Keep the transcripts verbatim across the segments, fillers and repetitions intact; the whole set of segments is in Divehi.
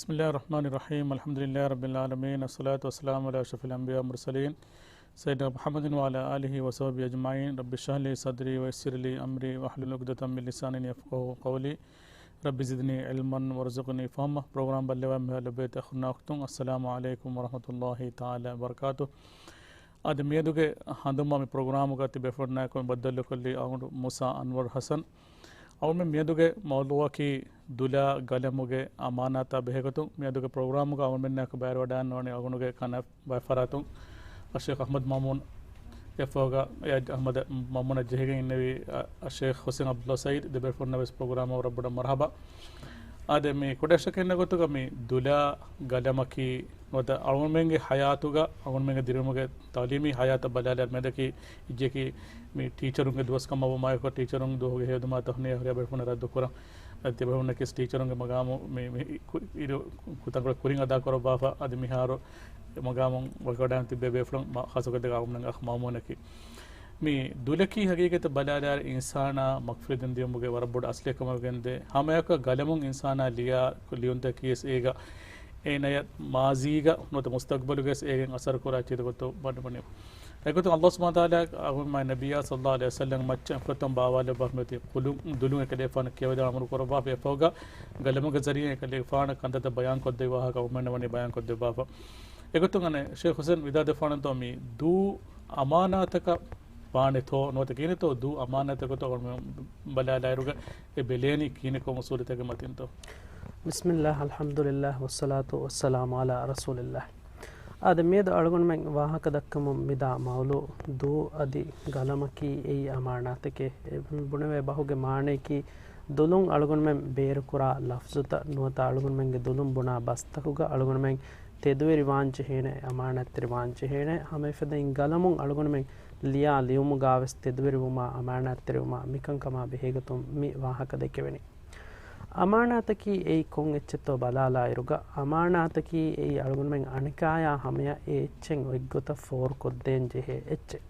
بسم الله الرحمن الرحيم. الحمد لله رب العالمين. الصلاة والسلام على أشرف الأنبياء والمرسلين سيدنا محمد وعلى آله وصحبه أجمعين. رب اشرح لي صدري ويسر لي أمري واحلل عقدة من لساني يفقهوا قولي. رب زدني علما وارزقني فهما. ޕްރޮގްރާމް ބައްލަވާ މިހާ ލޮބުވެތި އަޚުންނާ އުޚްތުން، السلام عليكم ورحمة الله تعالى وبركاته. އަދި މިއަދުގެ ހަނދުމަ މި ޕްރޮގްރާމުގަ ތިބޭފުޅުންނާއެކު ބައްދަލުކޮށްލީ އަޅުގަނޑު މޫސާ އަންވަރު ޙަސަން. އަޅުމެން މިއަދުގެ މައުޟޫޢަކީ ދުލާ ގަލަމުގެ އަމާނާތާ ބެހޭގޮތުން. މިއަދުގެ ޕްރޮގްރާމުގަ އަޅުމެންނާއެކު ބައިވެރިވަޑައިގަންނަވަނީ އަޅުގަނޑުގެ ކަން ބައިފަރާތުން އައްޝޭޚް އަޙްމަދު މައުމޫން އެފްއޯގަ އެ އަޙްމަދު މައުމޫނަށް ޖެހިގެން އިންނެވި އަ، އައްޝޭޚް ޙުސައިން ޢަބްދުﷲ ސަޢީދު. ދެބޭފުޅުންނަށް ވެސް ޕްރޮގްރާމަށް ވަރަށް ބޮޑަށް މަރުޙަބާ. އާދެ، މި ކުޑައިރުއްސަކު އިންނަ ގޮތުގަ މި ދުލާ ގަލަމަކީ ނުވަތަ އަޅުގަނޑުމެންގެ ޙަޔާތުގަ، އަޅުގަނޑުމެންގެ ދިރިއުޅުމުގެ ތަޢުލީމީ ޙަޔާތަށް ބަލާލާ މެދަކީ އިއްޔެކީ މި ޓީޗަރުންގެ ދުވަސް ކަމަށްވުމާއެކު، ޓީޗަރުން ދުވަހުގެ ހެޔޮދުމާ ތަހުނިޔާ ހުރިހާ ބޭފުޅުން ރައްދުކުރަން. އަދި ތިބޭފުޅުންނަކީ ޓީޗަރުންގެ މަގާމު މި، މި ކު-، އިރު ތަންކޮޅެއް ކުރިން އަދާކުރައްވާފަ. އަދި މިހާރު މަގާމުން ވަކިވަޑައިގެން ތިއްބޭ ބޭފުޅުން މަ-، ޚާއްޞަކޮށް ދެ އަޅުގަނޑުމެން އަޚް މައުމޫނަކީ. މި ދުލަކީ ހަގީގަތަށް ބަލާލާއިރު އިންސާނާ މަގްފިރަތް ދިނުމުގެ ވަރަށް ބޮޑު އަސްލެއް ކަމަށް ވެގެންދޭ. ހަމައެކަކަށް ގަލަމުން އިންސާނާ ލިޔާ ލިޔުންތަކީ ވެސް އޭގަ އޭނަޔަށް މާޒީގަ ނުވަތަ މުސްތަގްބަލުގަ ވެސް އޭގެން އަސަރު ކުރާ ޗިތަކޮށް ވަންނަނީ. އެގޮތުން ﷲ ސުބްޙާނަހޫ ވަތަޢާލާ އަޅުގަނޑުމެން ނަބިއްޔާ ޞައްލަﷲު ޢަލައިހި ވަސައްލަމް މައްޗަށް ފުރަތަމަ ބާވާލައްވާފަ މިއޮތީ ދުލުން، ދުލުން އެކަލޭގެފާނަށް ކިޔަވަދާ އަމުރު ކުރައްވާފަ. އެފަހުގަ ގަލަމުގެ ޒަރީޢާއިން އެކަލޭގެފާނަށް ކަންތައްތައް ބަޔާން ކޮށްދެއްވާ ހަކަ އަޅުގަނޑުމެންނަށް ވަނީ ބަޔާން ކޮށްދެއްވާފަ. އެގޮތުން އަނެއް ޝޭޚް ޙުސައިން ވިދާދެއްވާނަންތޯ މި ދޫ އަމާނާތަކަށް ވާނެތޯ ނުވަތަ ކިހިނެއްތޯ ދޫ އަމާނާތެއް ގޮތަށް އަޅުގަނޑުމެން ބަލާލާއިރުގަ އެ ބެލޭނީ ކިހިނެއް ކޮން އުސޫލުތަކެއް މަތިންތޯ؟ بسم الله، الحمد لله، والصلاة والسلام على رسول الله. އާދެ، މިއަދު އަޅުގަނޑުމެން ވާހަކަ ދައްކަމުން މިދާ މައުޟޫޢު ދޫ އަދި ގަލަމަކީ އެއީ އަމާނާތެކޭ. އެ ބުނެވޭ ބަހުގެ މާނަޔަކީ ދުލުން އަޅުގަނޑުމެން ބޭރުކުރާ ލަފްޒުތައް ނުވަތަ އަޅުގަނޑުމެންގެ ދުލުން ބުނާ ބަސްތަކުގަ އަޅުގަނޑުމެން ތެދުވެރިވާން ޖެހޭނެ، އަމާނާތްތެރިވާން ޖެހޭނެ. ހަމައެފަދައިން ގަލަމުން އަޅުގަނޑުމެން ލިޔާ ލިޔުމުގަވެސް ތެދުވެރިވުމާ، އަމާނާތްތެރިވުމާ މިކަންކަމާ ބެހޭގޮތުން މި ވާހަކަ ދެކެވެނީ. އަމާނާތަކީ އެއީ ކޮން އެއްޗެއްތޯ ބަލާލާއިރުގަ، އަމާނާތަކީ އެއީ އަޅުގަނޑުމެން އަނެކާޔާ ހަމަޔަށް އެ އެއްޗެއް އޮތްގޮތަށް ފޯރުކޮށްދޭން ޖެހޭ އެއްޗެއް.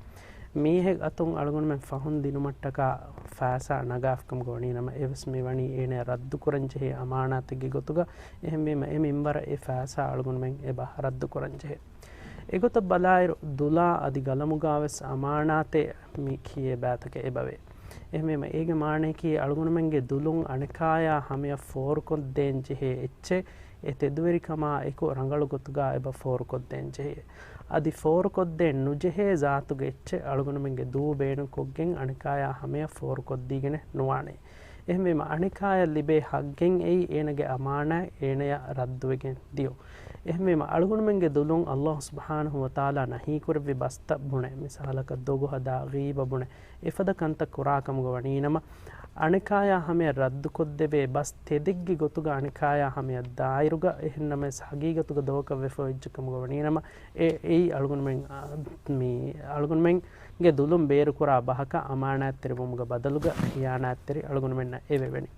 މީހެއް އަތުން އަޅުގަނޑުމެން ފަހުން ދިނުމަށްޓަކާ ފައިސާ ނަގާފިކަމުގަ ވަނީނަމަ، އެވެސް މިވަނީ އޭނަޔަށް ރައްދުކުރަން ޖެހޭ އަމާނާތެއްގެ ގޮތުގަ. އެހެންވީމަ، އެ މިންވަރަށް އެ ފައިސާ އަޅުގަނޑުމެން އެބަ ރައްދުކުރަން ޖެހޭ. އެގޮތަށް ބަލާއިރު، ދުލާ އަދި ގަލަމުގަވެސް އަމާނާތޭ މި ކިޔޭ ބައިތަކެއް އެބަވޭ. އެހެންވީމަ، އޭގެ މާނަޔަކީ އަޅުގަނޑުމެންގެ ދުލުން އަނެކާޔާ ހަމަޔަށް ފޯރުކޮށްދޭން ޖެހޭ އެއްޗެއް، އެ ތެދުވެރިކަމާ އެކު ރަނގަޅު ގޮތުގަ އެބަ ފޯރުކޮށްދޭން ޖެހޭ. އަދި ފޯރުކޮށްދޭން ނުޖެހޭ ޒާތުގެ އެއްޗެއް އަޅުގަނޑުމެންގެ ދޫ ބޭނުންކޮށްގެން އަނެކާޔާ ހަމަޔަށް ފޯރުކޮށްދީގެނެއް ނުވާނެ. އެހެންވީމަ، އަނެކާޔަށް ލިބޭ ޙައްޤެއް އެއީ އޭނަގެ އަމާނާތް އޭނަޔަށް ރައްދުވެގެން ދިޔުން. އެހެންވީމަ، އަޅުގަނޑުމެންގެ ދުލުން ﷲ ސުބްޙާނަހޫ ވަތަޢާލާ ނަހީކުރެއްވި ބަސްތައް ބުނެ، މިސާލަކަށް ދޮގު ހަދާ، ޣީބަ ބުނެ، އެފަދަ ކަންތައް ކުރާކަމުގަ ވަނީނަމަ، އަނެކާޔާ ހަމަޔަށް ރައްދުކޮށްދެވޭ ބަސް ތެދެއްގެ ގޮތުގަ އަނެކާޔާ ހަމަޔަށް ދާއިރުގަ، އެހެންނަމަވެސް ޙަޤީޤަތުގަ ދޮގަކަށް ވެފަ އޮތްޖެކަމުގަ ވަނީނަމަ، އެ، އެއީ އަޅުގަނޑުމެން، އާ، މި އަޅުގަނޑުމެންގެ ދުލުން ބޭރުކުރާ ބަހަކަށް އަމާނާތްތެރިވުމުގަ ބަދަލުގަ ޚިޔާނާތްތެރި އަޅުގަނޑުމެންނަށް އެވެވެނީ.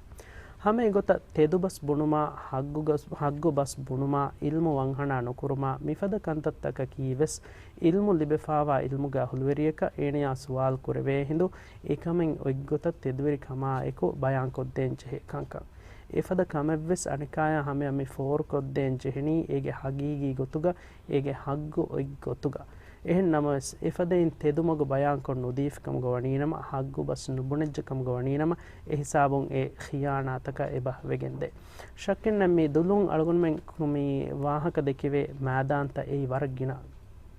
ހަމަ އެގޮތަށް ތެދުބަސް ބުނުމާ، ޙައްޤުގަސް-، ޙައްޤު ބަސް ބުނުމާ، ޢިލްމު ވަންހަނާ ނުކުރުމާ، މިފަދަ ކަންތައްތަކަކީ ވެސް ޢިލްމު ލިބިފާވާ ޢިލްމުގެ އަހުލުވެރިޔަކަށް އޭނަޔާ ސުވާލު ކުރެވޭ ހިނދު، އެކަމެއް އޮތްގޮތަށް ތެދުވެރިކަމާއެކު ބަޔާންކޮށްދޭން ޖެހޭ ކަންކަން. އެފަދަ ކަމެއްވެސް އަނެކާޔާ ހަމަޔަށް މި ފޯރުކޮށްދޭން ޖެހެނީ އޭގެ ޙަޤީޤީ ގޮތުގަ، އޭގެ ޙައްޤު އޮތް ގޮތުގަ. އެހެން ނަމަވެސް، އެފަދައިން ތެދުމަގު ބަޔާންކޮށް ނުދީފިކަމުގަ ވަނީނަމަ، ޙައްޤު ބަސް ނުބުނެއްޖެކަމުގަ ވަނީނަމަ، އެހިސާބުން އެ ޚިޔާނާތަކަށް އެބަ ވެގެންދޭ. ޝައްކެއްނެތް މި ދުލުން އަޅުގަނޑުމެން މި ވާހަކަ ދެކެވޭ މައިދާންތައް އެއީ ވަރަށް ގިނަ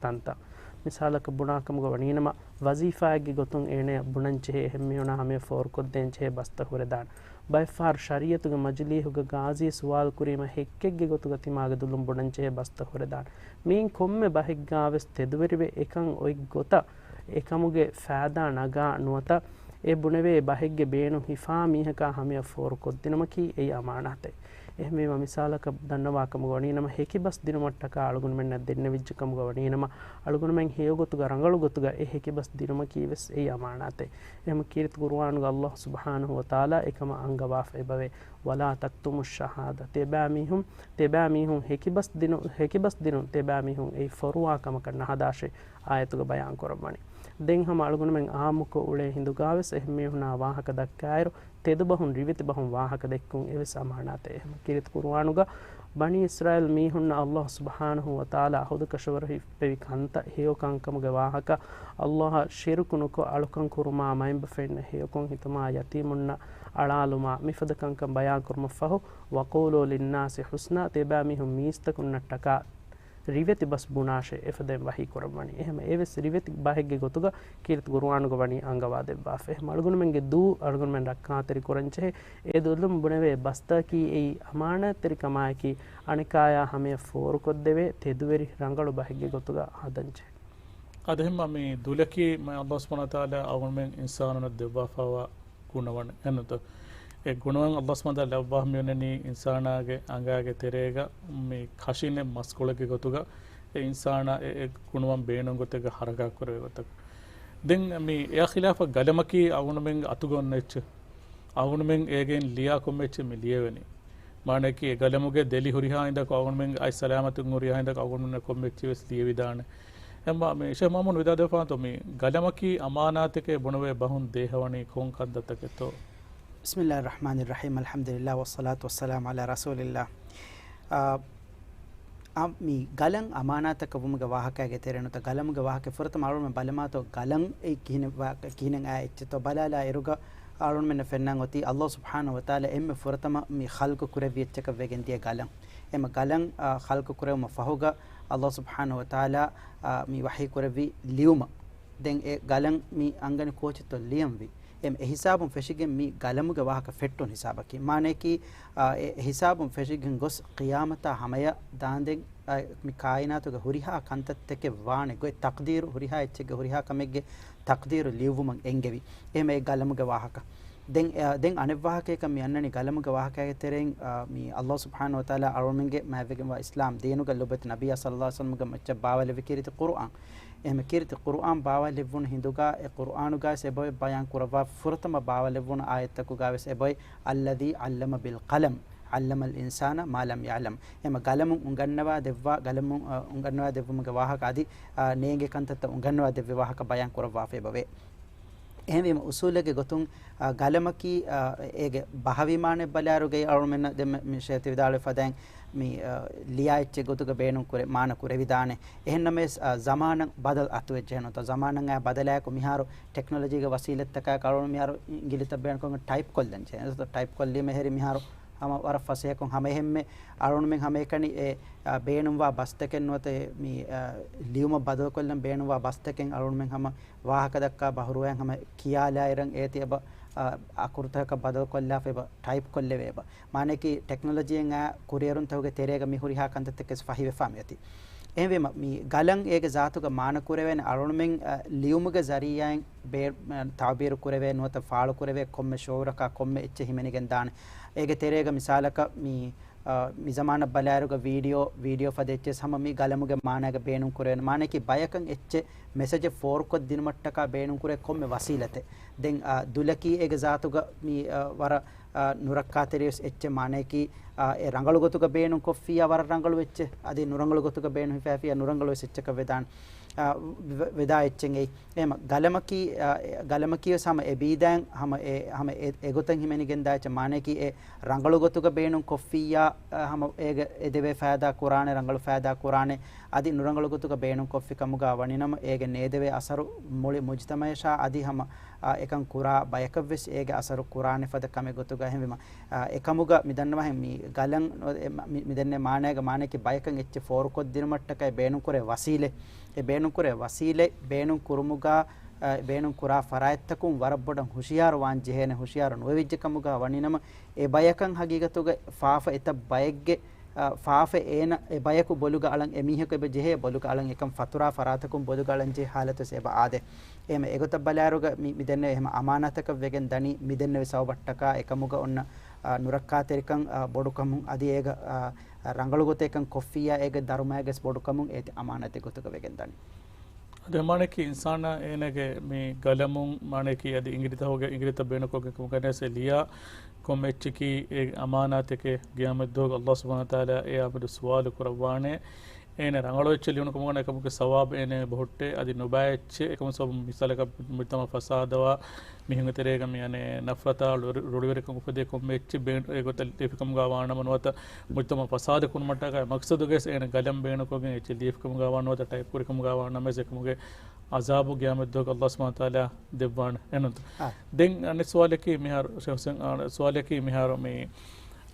ތަންތައް. މިސާލަކަށް ބުނާކަމުގަ ވަނީނަމަ، ވަޒީފާއެއްގެ ގޮތުން އޭނަޔަށް ބުނަންޖެހޭ، އެހެން މީހުނާ ހަމަޔަށް ފޯރުކޮށްދޭންޖެހޭ ބަސްތައް ހުރެދާނެ. ބައެއްފަހަރު ޝަރީޢަތުގެ މަޖިލީހުގަ ގާޒީ ސުވާލު ކުރީމަ ހެއްކެއްގެ ގޮތުގަ ތިމާގެ ދުލުން ބުނަންޖެހޭ ބަސްތައް ހުރެދާނެ. މިއިން ކޮންމެ ބަހެއްގާވެސް ތެދުވެރިވެ އެކަން އޮތް ގޮތަށް އެކަމުގެ ފައިދާ ނަގާ ނުވަތަ އެ ބުނެވޭ ބަހެއްގެ ބޭނުން ހިފާ މީހަކާ ހަމަޔަށް ފޯރުކޮށްދިނުމަކީ އެއީ އަމާނާތެއް. އެހެންވީމަ މިސާލަކަށް ދަންނަވާކަމުގަ ވަނީނަމަ ހެކިބަސް ދިނުމަށްޓަކާ އަޅުގަނޑުމެންނަށް ދެންނެވިއްޖެކަމުގަ ވަނީނަމަ އަޅުގަނޑުމެން ހެޔޮގޮތުގަ ރަނގަޅު ގޮތުގަ އެ ހެކިބަސް ދިނުމަކީ ވެސް އެއީ އަމާނާތެއް. އެހެން ކީރިތި ޤުރުއާނުގަ ﷲ ސުބްޙާނަހޫ ވަތަޢާލާ އެކަމަށް އަންގަވާފަ އެބަވޭ، "ولا تكتموا الشهادة." ތިޔަބައިމީހުން، ތިޔަބައިމީހުން ހެކިބަސް ދިނު، ހެކިބަސް ދިނުން ތިޔަބައިމީހުން އެއީ ފޮރުވާ ކަމަކަށް ނަހަދާށޭ އާޔަތުގަ ބަޔާން ކުރައްވަނީ. ދެން ހަމަ އަޅުގަނޑުމެން އާއްމުކޮށް އުޅޭ ހިނދުގާވެސް އެހެން މީހުނާ ވާހަކަ ދައްކާއިރު، ތެދުބަހުން ރިވެތި ބަހުން ވާހަކަ ދެއްކުން އެވެސް އަމާނާތެއް. އެހެން ކީރިތި ޤުރުއާނުގަ ބަނީ އިސްރާއީލް މީހުންނަށް ﷲ ސުބްޙާނަހޫ ވަތަޢާލާ އަހުދުކަށަވަރު ހިއްޕެވި ކަންތައް ހެޔޮ ކަންކަމުގެ ވާހަކަ، ﷲ އަށް ޝިރުކު ނުކޮށް އަޅުކަން ކުރުމާ، މައިންބަފައިންނަށް ހެޔޮކޮށް ހިތުމާ، ޔަތީމުންނަށް އަޅާލުމާ، މިފަދަ ކަންކަން ބަޔާން ކުރުމަށްފަހު، وَقُولُوا لِلنَّاسِ حُسْنًا، ތިޔަބައިމީހުން މީސްތަކުންނަށްޓަކާ ރިވެތި ބަސް ބުނާށޭ، އެފަދައިން ވަޙީ ކުރައްވަނީ. އެހެން އެވެސް ރިވެތި ބަހެއްގެ ގޮތުގަ ކީރިތި ޤުރުއާނުގަ ވަނީ އަންގަވާ ދެއްވާފަ. އެހެން އަޅުގަނޑުމެންގެ ދޫ، އަޅުގަނޑުމެން ރައްކާތެރި ކުރަންޖެހޭ. އެ ދުލުން ބުނެވޭ ބަސްތަކަކީ އެއީ އަމާނާތްތެރިކަމާއެކީ، އަނެކާޔާ ހަމަޔަށް ފޯރުކޮށްދެވޭ ތެދުވެރި ރަނގަޅު ބަހެއްގެ ގޮތުގަ ހަދަންޖެހޭ. އަދި އެހެންމަ މި ދުލަކީ މަ ﷲ ސުބްޙާނަހޫ ވަތަޢާލާ އަޅުގަނޑުމެން އިންސާނުންނަށް ދެއްވާފައިވާ ގުނަވަން އެންނުތަ؟ އެ ގުނަވަން ﷲ ސުބްޙާނަހޫ ވަތަޢާލާ ލައްވާފަ މިއޮންނަނީ އިންސާނާގެ އަނގާގެ ތެރޭގަ މި ކަށިނެއް މަސްކޮޅެއްގެ ގޮތުގަ އެ އިންސާނާ އެ، އެ ގުނަވަން ބޭނުން ގޮތެއްގަ ހަރަކާތް ކުރެވޭ ގޮތަކަށް. ދެން މި އެއާ ޚިލާފަށް ގަލަމަކީ އަޅުގަނޑުމެންގެ އަތުގަ އޮންނަ އެއްޗެއް. އަޅުގަނޑުމެން އޭގެން ލިޔާ ކޮންމެ އެއްޗެއް މި ލިޔެވެނީ. މާނައަކީ އެ ގަލަމުގެ ދެލި ހުރިހާ ހިނދަކު އަޅުގަނޑުމެން އަތް ސަލާމަތުން ހުރިހާ ހިނދަކު އަޅުގަނޑުމެންނަށް ކޮންމެ އެއްޗެއް ވެސް ލިޔެވިދާނެ. އެމާ މި ޝޭޚް މައުމޫން ވިދާޅުވެފާނެތޯ މި ގަލަމަކީ އަމާނާތެކޭ ބުނެވޭ ބަހުން ދޭހަވަނީ ކޮން ކަންތައްތަކެއްތޯ؟ بسم الله الرحمن الرحيم، الحمد لله والصلاة والسلام على رسول الله. އާ، އާ، މި ގަލަން އަމާނާތަކަށް ވުމުގެ ވާހަކައިގެ ތެރޭނުތަ ގަލަމުގެ ވާހަކަ ފުރަތަމަ އަޅުގަނޑުމެން ބަލަމާތޯ ގަލަން އެއީ ކިހިނެއް ވާ-، ކިހިނެއް އާ އެއްޗެއްތޯ ބަލާލާ އިރުގަ އަޅުގަނޑުމެންނަށް ފެންނަން އޮތީ ﷲ ސުބްޙާނަހޫ ވަތަޢާލާ އެންމެ ފުރަތަމަ މި ޚަލްޤު ކުރެއްވި އެއްޗަކަށް ވެގެން ދިޔަ ގަލަން. އެމަ ގަލަން، އާ، ޚަލްޤު ކުރެވުމަށް ފަހުގަ ﷲ ސުބްޙާނަހޫ ވަތަޢާލާ، އާ، މި ވަޙީ ކުރެއްވި ލިޔުމަށް. ދެން އެ ގަލަން މި އަންގަނީ ކޯޗެއްތޯ ލިޔަންވީ. އެމް އެ ހިސާބުން ފެށިގެން މި ގަލަމުގެ ވާހަކަ ފެއްޓުން ހިސާބަކީ. މާނަޔަކީ، އާ، އެ ހިސާބުން ފެށިގެން ގޮސް ޤިޔާމަތާ ހަމަޔަށް ދާންދެން، އާ، މި ކާއިނާތުގެ ހުރިހާ ކަންތައްތަކެއް ވާނެ ގޮތް ތަޤްދީރު ހުރިހާ އެއްޗެއްގެ ހުރިހާ ކަމެއްގެ ތަޤްދީރު ލިޔުއްވުމަށް އެންގެވި. އެހެމަ އެ ގަލަމުގެ ވާހަކަ. ދެން، އެ، ދެން އަނެއް ވާހަކަޔަކަށް މި އަންނަނީ ގަލަމުގެ ވާހަކައިގެ ތެރެއިން، އާ، މި ﷲ ސުބްޙާނަހޫ ވަތަޢާލާ އަޅުމެންގެ މާތްވެގެންވާ އިސްލާމް ދީނުގަ ލޮބުވެތި ނަބިއްޔާ ޞައްލަﷲ ޢަލައިހި ވަސައްލަމްގެ މައްޗަށް ބާވާލެއްވި ކީރިތި ޤުރުއާން. އެހެމަ ކީރިތި ޤުރުއާން ބާވާލެއްވުނު ހިނދުގަ އެ ޤުރުއާނުގަވެސް އެބައޮތް ބަޔާން ކުރައްވާ ފުރަތަމަ ބާވާލެއްވުނު އާޔަތްތަކުގަވެސް އެބައޮތް، الذي علم بالقلم، علم الإنسان ما لم يعلم. އެމަ ގަލަމުން އުނގަންނަވާ ދެއްވާ، ގަލަމުން، އަ، އުނގަންނަވާ ދެއްވުމުގެ ވާހަކަ އަދި، އަ، ނޭނގޭ ކަންތައްތައް އުނގަންނަވާ ދެއްވި ވާހަކަ ބަޔާން ކުރައްވާފަ އެބަވޭ. އެހެންވީމަ އުސޫލެއްގެ ގޮތުން، އަ، ގަލަމަކީ، އަ، އޭގެ ބަހަވީ މާނައެއް ބަލާއިރުގައި އަޅުމެންނަށް ދެން މި، މި ޝޭޚް ވިދާޅުވި ފަދައިން މި، އަ، ލިޔާ އެއްޗެއް ގޮތުގަ ބޭނުން ކުރެ، މާނަ ކުރެވިދާނެ. އެހެންނަމަވެސް، އަ، ޒަމާނަށް ބަދަލު އަތުވެއްޖެ ހެންނުތަ؟ ޒަމާނަށް އައި ބަދަލާއެކު މިހާރު ޓެކްނޮލޮޖީގެ ވަސީލަތްތަކާއެކު އަޅުގަނޑު މިހާރު އިނގިލިތައް ބޭނުންކޮށް ޓައިޕް ކޮށްލަން ޖެހޭ. ޓައިޕް ކޮށްލީމަ އެހެރީ މިހާރު ހަމަ ވަރަށް ފަސޭހަކޮށް ހަމަ އެހެންމެ އަޅުގަނޑުމެން ހަމައެކަނި އެ، އާ، ބޭނުންވާ ބަސްތަކެއް ނުވަތަ އެ މި، އާ، ލިޔުމަށް ބަދަލުކޮށްލަން ބޭނުންވާ ބަސްތަކެއް އަޅުގަނޑުމެން ހަމަ ވާހަކަ ދައްކާ ބަހުރުވައިން ހަމަ ކިޔާލާއިރަށް އޭތި އެބަ، އާ، އަކުރުތަކަކަށް ބަދަލުކޮށްލާފަ އެބަ ޓައިޕް ކޮށްލެވޭ އެބަ. މާނައަކީ ޓެކްނޮލޮޖީއެއް އާ ކުރިއެރުންތަކުގެ ތެރޭގަ މި ހުރިހާ ކަންތައްތަކެސް ފަހިވެފާ މިއޮތީ. އެހެންވީމަ، މި ގަލަން އޭގެ ޒާތުގަ މާނަ ކުރެވޭނެ އަޅުގަނޑުމެން، އަ، ލިޔުމުގެ ޒަރީއާއިން ބޭ-، އަ، ތަޢުބީރު ކުރެވޭ ނުވަތަ ފާޅު ކުރެވޭ ކޮންމެ ޝުޢޫރަކާ ކޮންމެ އެއްޗެއް ހިމެނިގެން ދާނެ. އޭގެ ތެރޭގަ މިސާލަކަށް މި، އަ، މި ޒަމާނަށް ބަލާއިރުގަ ވީޑިއޯ، ވީޑިއޯ ފަދަ އެއްޗެއް ހަމަ މި ގަލަމުގެ މާނައިގަ ބޭނުން ކުރެވޭނެ. މާނައަކީ ބަޔަކަށް އެއްޗެއް މެސެޖެއް ފޯރުކޮށްދިނުމަށްޓަކާ ބޭނުން ކުރޭ ކޮންމެ ވަސީލަތެއް. ދެން، އަ، ދުލަކީ އޭގެ ޒާތުގަ މި، އަ، ވަރަށް އާ، ނުރައްކާތެރިވެސް އެއްޗެއް މާނައަކީ، އާ، އެ ރަނގަޅު ގޮތުގަ ބޭނުން ކޮށްފިއްޔާ ވަރަށް ރަނގަޅު އެއްޗެއް، އަދި ނުރަނގަޅު ގޮތުގަ ބޭނުން ހިފައިފިއްޔާ ނުރަނގަޅު ވެސް އެއްޗަކަށް ވެދާނެ، އާ، ވެ-، ވެދާ އެއްޗެއް އެއީ. އެހެމަ ގަލަމަކީ، އާ، އެ ގަލަމަކީ ވެސް ހަމަ އެ ބީދާއިން ހަމަ އެ، ހަމަ އެ، އެގޮތަށް ހިމެނިގެންދާ އެއްޗެއް މާނައަކީ އެ ރަނގަޅު ގޮތުގަ ބޭނުން ކޮށްފިއްޔާ، އާ، ހަމަ އޭގަ އެދެވޭ ފައިދާ ކުރާނެ، ރަނގަޅު ފައިދާ ކުރާނެ، އަދި ނުރަނގަޅު ގޮތުގަ ބޭނުން ކޮށްފި ކަމުގަ ވަނިނަމަ އޭގެ ނޭދެވޭ އަސަރު މުޅި މުޖްތަމައަށާ އަދި ހަމަ އާ، އެކަން ކުރާ ބަޔަކަށްވެސް އޭގެ އަސަރު ކުރާނެ ފަދަ ކަމެއް ގޮތުގަ. އެހެންވީމަ، އާ، އެކަމުގަ މި ދަންނަވާހެން މި ގަލަން، އެ، މި، މި ދެންނެވި މާނައިގަ މާނައަކީ ބަޔަކަށް އެއްޗެއް ފޯރުކޮށްދިނުމަށްޓަކައި ބޭނުންކުރޭ ވަސީލަތް. އެ ބޭނުންކުރޭ ވަސީލަތް ބޭނުން ކުރުމުގަ، އާ، ބޭނުން ކުރާ ފަރާތްތަކުން ވަރަށް ބޮޑަށް ހުޝިޔާރު ވާން ޖެހޭނެ. ހުޝިޔާރު ނުވެވިއްޖެ ކަމުގަ ވަނީނަމަ، އެ ބަޔަކަށް ހަގީގަތުގަ ފާފަ އެތައް ބައެއްގެ އާ، ފާފަ އޭނަ އެ ބަޔަކު ބޮލުގަ އަޅަން، އެ މީހަކު އެބަ ޖެހޭ ބޮލުގަ އަޅަން، އެކަން ފަތުރާ ފަރާތަކުން ބޮލުގަ އަޅަން ޖެހޭ ހާލަތުވެސް އެބަ އާދޭ. އެހެމަ އެގޮތަށް ބަލާއިރުގަ މި، މި ދެންނެވި އެހެމަ އަމާނާތަކަށް ވެގެން ދަނީ، މި ދެންނެވި ސަބަބަށްޓަކާ އެކަމުގަ އޮންނަ، އާ، ނުރައްކާތެރިކަން، އާ، ބޮޑުކަމުން އަދި އޭގަ، އާ، ރަނގަޅު ގޮތެއް ކަން ކޮށްފިއްޔާ އޭގެ ދަރުމައިގެސް ބޮޑުކަމުން އޭތި އަމާނާތެއް ގޮތުގަ ވެގެން ދަނީ. އަދި މާނައަކީ އިންސާނާ އޭނަގެ މި ގަލަމުން މާނައަކީ އަދި އިނގިރިތަކުގެ، އިނގިރިތައް ބޭނުންކޮށްގެން ކަމުގަނެސް ލިޔާ ކޮންމެ އެއްޗަކީ އެ އަމާނާތެކޭ ގިޔާމަތްދުވަހުގަ ﷲ ސުބްޙާނަހޫ ވަތަޢާލާ އެއާ މެދު ސުވާލު ކުރައްވާނެ. އޭނަ ރަނގަޅު އެއްޗެއް ލިޔުނު ކަމުގަ އެކަމުގެ ސަވާބު އޭނަ ބޮހޮއްޓޭ. އަދި ނުބައި އެއްޗެއް އެކަމު ސަބަބުން މިސާލަކަށް މުޖްތަމަ ފަސާދަވާ މީހުންގެ ތެރޭގަ މި އަނެއް ނަފްރަތާ ރު-، ރުޅިވެރިކަން އުފެދޭ ކޮންމެ އެއްޗެއް ބޭނު-، އެގޮތަށް ލިޔެފިކަމުގަ ވާނަމަ ނުވަތަ މުޖްތަމަ ފަސާދަ ކުރުމަށްޓަކާ މަޤްޞަދުގައި އޭނަ ގަލަން ބޭނުންކޮށްގެން އެއްޗެއް ލިޔެފިކަމުގަ ވާ ނުވަތަ ޓައިޕް ކުރިކަމުގަ ވާނަމަވެސް އެކަމުގެ ޢަޒާބު ޤިޔާމަތްދުވަހުގަ ﷲ ސުބްޙާނަހޫ ވަތަޢާލާ ދެއްވާނެ އެނުންތަ؟ އާ. ދެން އަނެއް ސުވާލަކީ މިހާރު، ޝޭޚް ޙުސައިން، އާ، ސުވާލަކީ މިހާރު މި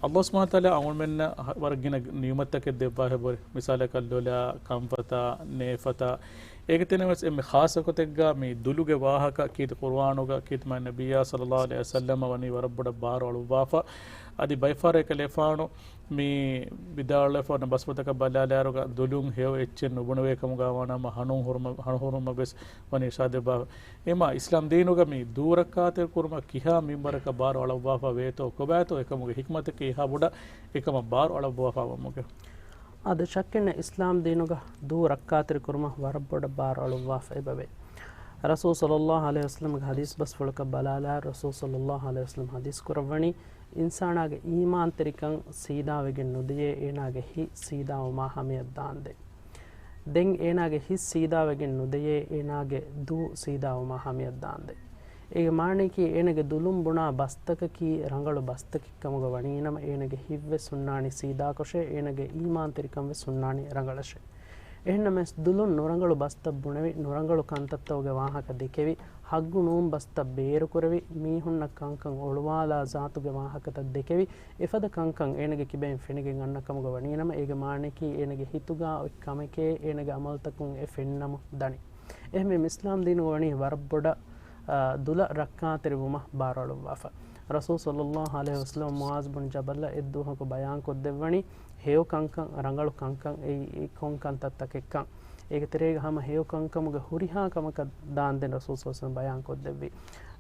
ﷲ ސުބްޙާނަހޫ ވަތަޢާލާ އަޅުގަނޑުމެންނަށް ވަރަށް ގިނަ ނިޢުމަތްތަކެއް ދެއްވާހެއް ބޮޑެ. މިސާލަކަށް ލޮލާ، ކަންފަތާ، ނޭފަތާ، އޭގެ ތެރެއިން ވެސް އެންމެ ޚާއްޞަ ގޮތެއްގަ މި ދުލުގެ ވާހަކަ ކީރިތި ޤުރުއާނުގަ ކީރިތި މާތް ނަބިއްޔާ ޞައްލައްލާހު ޢަލައިހި ވަސައްލަމަ ވަނީ ވަރަށް ބޮޑަށް ބާރު އަޅުއްވާފަ. އަދި ބައިފަހަރަށް އެކަލޭފާނު މި ވިދާޅުވެފަ ވަން ބަސްފުޅުތަކަށް ބަލާލާއިރުގަ ދުލުން ހެޔޮ އެއްޗެއް ނުބުނެވޭ ކަމުގަ ވާނަމަ ހަނުހުރުމަ-، ހަނުހުރުމަށް ވެސް ވަނީ އިރްޝާދެއްވާފަ. އެމާ އިސްލާމް ދީނުގަ މި ދޫ ރައްކާތެރި ކުރުމަށް ކިހާ މިންވަރަކަށް ބާރު އަޅައްވާފަ ވޭތޯ ކޮބާތޯ އެކަމުގެ ޙިކްމަތަކީ އެހާ ބޮޑަށް އެކަމަށް ބާރު އަޅައްވާފަ ވުމުގެ. އާދެ، ޝައްކެއްނެތް އިސްލާމް ދީނުގަ ދޫ ރައްކާތެރި ކުރުމަށް ވަރަށް ބޮޑަށް ބާރު އަޅުއްވާފަ އެބަވޭ. ރަސޫލު ޞައްލައްލާހު ޢަލައިހި ވަސައްލަމްގެ ޙަދީޘް ބަސްފުޅަކަށް ބަލާލާއިރު ރަސޫލު ޞައްލައްލާހު ޢަލައިހި ވަސައްލަމް ޙަދީޘް ކުރައްވަނީ، އިންސާނާގެ އީމާންތެރިކަން ސީދާވެގެން ނުދެޔޭ އޭނާގެ ހިތް ސީދާވުމާ ހަމަޔަށް ދާންދެން. ދެން އޭނާގެ ހިތް ސީދާވެގެން ނުދެޔޭ އޭނާގެ ދޫ ސީދާވުމާ ހަމަޔަށް ދާންދެން. އޭގެ މާނަޔަކީ އޭނާގެ ދުލުން ބުނާ ބަސްތަކަކީ ރަނގަޅު ބަސްތަކެއް ކަމުގަ ވަނީނަމަ އޭނާގެ ހިތްވެސް ހުންނާނީ ސީދާކޮށޭ، އޭނާގެ އީމާންތެރިކަންވެސް ހުންނާނީ ރަނގަޅަށޭ. އެހެންނަމަވެސް ދުލުން ނުރަނގަޅު ބަސްތައް ބުނެވި، ނުރަނގަޅު ކަންތައްތަކުގެ ވާހަކަ ދެކެވި، ޙައްގު ނޫން ބަސްތައް ބޭރުކުރެވި، މީހުންނަށް ކަންކަން އޮޅުވާލާ ޒާތުގެ ވާހަކަތައް ދެކެވި، އެފަދަ ކަންކަން އޭނަގެ ކިބައިން ފެނިގެން އަންނަ ކަމުގަ ވަނީނަމަ، އޭގެ މާނަޔަކީ އޭނަގެ ހިތުގަ އޮތް ކަމެކޭ އޭނަގެ ޢަމަލުތަކުން އެ ފެންނަމުން ދަނީ. އެހެންވެ، އިސްލާމް ދީނުގަ ވަނީ ވަރަށް ބޮޑަށް، އާ، ދުލަށް ރައްކާތެރިވުމަށް ބާރުއަޅުއްވާފަ. ރަސޫލު ޞައްލައްލާހު ޢަލައިހި ވަސައްލަމަ މުޢާޛު ބުން ޖަބަލަށް އެއްދުވަހަކު ބަޔާންކޮށްދެއްވަނީ، ހެޔޮ ކަންކަން، ރަނގަޅު ކަންކަން އެއީ އެ ކޮން ކަންތައްތަކެއްކަން. އޭގެ ތެރޭގަ ހަމަ ހެޔޮ ކަންކަމުގެ ހުރިހާ ކަމަކަށް ދާންދެން ރަސޫލު ޞައްލައްލާހު ޢަލައިހި ވަސައްލަމަ ބަޔާންކޮށްދެއްވި.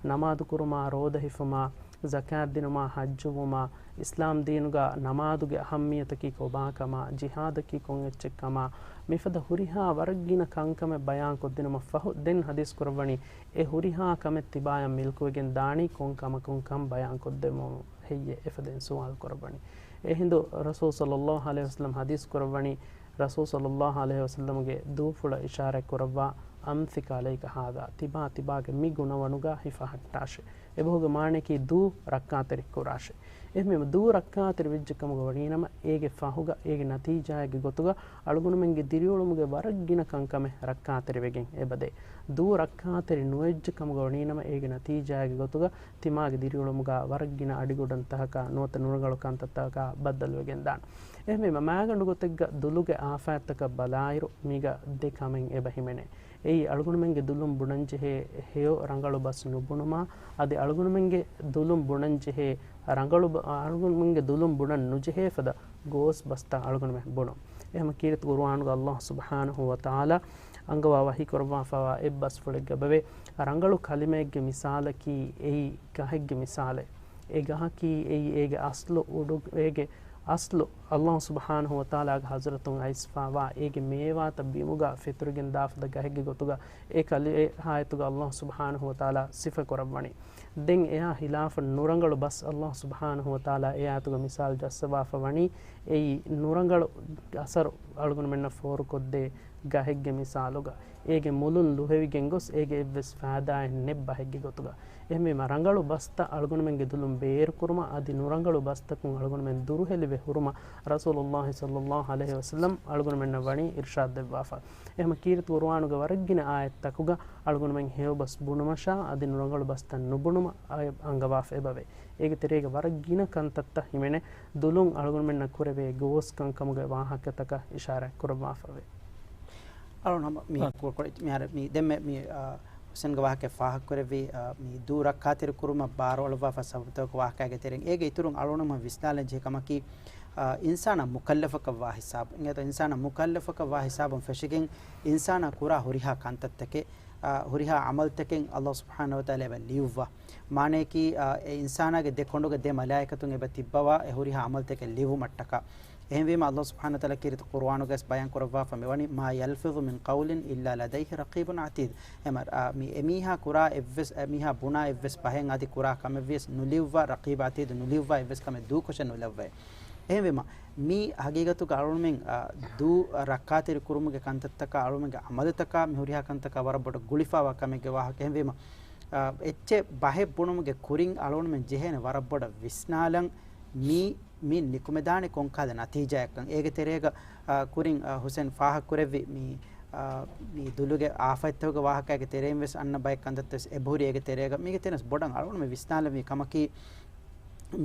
ނަމާދު ކުރުމާ، ރޯދަ ހިފުމާ، ޒަކާތް ދިނުމާ، ޙައްޖުވުމާ، އިސްލާމް ދީނުގަ ނަމާދުގެ އަހައްމިއްޔަތަކީ ކޮބާކަމާ، ޖިހާދަކީ ކޮން އެއްޗެއްކަމާ، މިފަދަ ހުރިހާ ވަރަށް ގިނަ ކަންކަމެއް ބަޔާންކޮށްދިނުމަށްފަހު، ދެން ޙަދީޘް ކުރައްވަނީ، އެ ހުރިހާ ކަމެއް ތިބާޔަށް މިލްކުވެގެން ދާނީ ކޮން ކަމަކުންކަން ބަޔާންކޮށްދެމުން ހެއްޔޭ؟ އެފަދައިން ސުވާލު ކުރައްވަނީ. އެހިނދު ރަސޫލު ޞައްލައްލާހު ޢަލައިހި ވަސައްލަމަ ޙަދީޘް ކުރައްވަނީ، ރަސޫލު ޞައްލައްލާހު ޢަލައިހި ވަސައްލަމަގެ ދޫފުޅަށް އިޝާރާތް ކުރައްވާ، "أمسك عليك هذا"، ތިބާ ތިބާގެ މި ގުނަވަނުގަ ހިފަހައްޓާށޭ. އެބަހުގެ މާނަޔަކީ ދޫ ރައްކާތެރި ކުރާށޭ. އެހެންވީމަ ދޫ ރައްކާތެރި ވެއްޖެ ކަމުގަ ވަނީނަމަ، އޭގެ ފަހުގަ، އޭގެ ނަތީޖާއެއްގެ ގޮތުގަ އަޅުގަނޑުމެންގެ ދިރިއުޅުމުގެ ވަރަށް ގިނަ ކަންކަމެއް ރައްކާތެރިވެގެން އެބަދޭ. ދޫ ރައްކާތެރި ނުވެއްޖެ ކަމުގަ ވަނީނަމަ، އޭގެ ނަތީޖާއެއްގެ ގޮތުގަ ތިމާގެ ދިރިއުޅުމުގަ ވަރަށް ގިނަ އަޑިގަނޑުތަކަކާ ނުވަތަ ނުރަނގަޅު ކަންތައްތަކަކާ ބައްދަލުވެގެން ދާނެ. އެހެންވީމަ، މާގަނޑު ގޮތެއްގަ ދުލުގެ އާފާތްތަކަށް ބަލާއިރު، މީގަ ދެ ކަމެއް އެބަ ހިމެނޭ. އެއީ، އަޅުގަނޑުމެންގެ ދުލުން ބުނަންޖެހޭ ހެޔޮ ރަނގަޅު ބަސް ނުބުނުމާ، އަދި އަޅުގަނޑުމެންގެ ދުލުން ބުނަންޖެހޭ ރަނގަޅު ބަ-، އަޅުގަނޑުމެންގެ ދުލުން ބުނަން ނުޖެހޭ ފަދަ ގޯސް ބަސްތައް އަޅުގަނޑުމެން ބުނުން. އެހެން ކީރިތި ޤުރުއާނުގަ ﷲ ސުބްޙާނަހޫ ވަތަޢާލާ އަންގަވާ ވަޙީ ކުރައްވާފައިވާ އެއް ބަސްފުޅެއްގަ އެބަވޭ، ރަނގަޅު ކަލިމައެއްގެ މިސާލަކީ އެއީ ގަހެއްގެ މިސާލެއް. އެ ގަހަކީ އެއީ އޭގެ އަސްލު އުޑު، އޭގެ އަސްލު ﷲ ސުބްޙާނަހޫ ވަތަޢާލާގެ ޙަޟްރަތުން އައިސްފައިވާ އޭގެ މޭވާތައް ބިމުގަ ފެތުރިގެން ދާފަދަ ގަހެއްގެ ގޮތުގަ އެ ކަލި-، އެ އާޔަތުގަ ﷲ ސުބްޙާނަހޫ ވަތަޢާލާ ސިފަ ކުރައްވަނީ. ދެން އެއާ ހިލާފަށް ނުރަނގަޅު ބަސް ﷲ ސުބްޙާނަހޫ ވަތަޢާލާ އެ އާޔަތުގަ މިސާލު ޖައްސަވާފަ ވަނީ އެއީ ނުރަނގަޅު އަސަރު އަޅުގަނޑުމެންނަށް ފޯރުކޮށްދޭ ގަހެއްގެ މިސާލުގަ، އޭގެ މުލުން ލުހެވިގެން ގޮސް އޭގެ އެއްވެސް ފައިދާއެއް ނެތް ބަހެއްގެ ގޮތުގަ. އެހެންވީމަ، ރަނގަޅު ބަސްތައް އަޅުގަނޑުމެންގެ ދުލުން ބޭރުކުރުމަށް އަދި ނުރަނގަޅު ބަސްތަކުން އަޅުގަނޑުމެން ދުރުހެލިވެ ހުރުމަށް ރަސޫލުﷲ ޞައްލައްލާހު ޢަލައިހި ވަސައްލަމް އަޅުގަނޑުމެންނަށް ވަނީ އިރްޝާދް ދެއްވާފަ. އެހެން ކީރިތި ޤުރުއާނުގެ ވަރަށް ގިނަ އާޔަތްތަކުގަ އަޅުގަނޑުމެން ހެޔޮ ބަސް ބުނުމަށާ އަދި ނުރަނގަޅު ބަސްތައް ނުބުނުމަށް އައި-، އަންގަވާފަ އެބަވޭ. އޭގެ ތެރޭގަ ވަރަށް ގިނަ ކަންތައްތައް ހިމެނޭ، ދުލުން އަޅުގަނޑުމެންނަށް ކުރެވޭ ގޯސް ކަންކަމުގެ ވާހަކަތަކަށް އިޝާރާތް ކުރައްވާފައެވެ. އަޅުން ހަމަ މި އަ. ކު-، ކު-، މިހާރު މި ދެންމެ މި، އާ، ހުސެންގެ ވާހަކަ ފާހަގަކުރެއްވި، އާ، މި ދޫ ރައްކާތެރި ކުރުމަށް ބާރު އަޅުއްވާފަ ސަބަބުތަކު ވާހަކައިގެ ތެރެއިން. އޭގެ އިތުރުން އަޅުން ހަމަ ވިސްނާލަން ޖެހޭ ކަމަކީ، އާ، އިންސާނާ މުކައްލަފަކަށް ވާ ހިސާބު. އިނގޭތޯ އިންސާނާ މުކައްލަފަކަށް ވާ ހިސާބުން ފެށިގެން އިންސާނާ ކުރާ ހުރިހާ ކަންތައްތަކެއް، އާ، ހުރިހާ ޢަމަލުތަކެއް ﷲ ސުބްޙާނަހޫ ވަތަޢާލާ އެބަ ލިޔުއްވާ. މާނަޔަކީ، އާ، އެ އިންސާނާގެ ދެ ކޮނޑުގަ ދެ މަލާއިކަތުން އެބަ ތިއްބަވާ އެ ހުރިހާ ޢަމަލުތަކެއް ލިޔުއްވުމަށްޓަކާ. އެހެންވީމަ، ﷲ ސުބްޙާނަހޫ ވަތަޢާލާ ކީރިތި ޤުރުއާނުގައި ބަޔާން ކުރައްވާފަ މިވަނީ، "ما يلفظ من قول إلا لديه رقيب عتيد." އެމަ-، އާ، މި އެމީހާ ކުރާ އެއްވެސް، އެމީހާ ބުނާ އެއްވެސް ބަހެއް އަދި ކުރާ ކަމެއްވިޔަސް ނުލިޔުއްވާ، ރަޤީބް ޢަތީދު ނުލިޔުއްވާ އެއްވެސް ކަމެއް ދޫކޮށެއް ނުލައްވައޭ. އެހެންވީމަ، މީ ހަގީގަތުގަ އަޅުންމެން، އާ، ދޫ ރައްކާތެރި ކުރުމުގެ ކަންތައްތަކާ، އަޅުންމެންގެ އަމަލުތަކާ މި ހުރިހާ ކަންތަކާ ވަރަށް ބޮޑަށް ގުޅިފާވާ ކަމެއްގެ ވާހަކަ. އެހެންވީމަ، އާ، އެއްޗެއް ބަހެއް ބުނުމުގެ ކުރިން އަޅުންމެން ޖެހޭނެ ވަރަށް ބޮޑަށް ވިސްނާލަން، މީ، މި ނިކުމެދާނެ ކޮންކަހަލަ ނަތީޖާއެއްކަން. އޭގެ ތެރޭގަ، އާ، ކުރިން، އާ، ހުސެން ފާހަގަކުރެއްވި މި، އާ، މި ދުލުގެ އާފަތްތަކުގެ ވާހަކައިގެ ތެރެއިން ވެސް އަންނަ ބައެއް ކަންތައްތައް ވެސް އެބަހުރި. އޭގެ ތެރޭގަ މީގެ ތެރެއިން ވެސް ބޮޑަށް އަޅުންމެ ވިސްނާލެވި ކަމަކީ،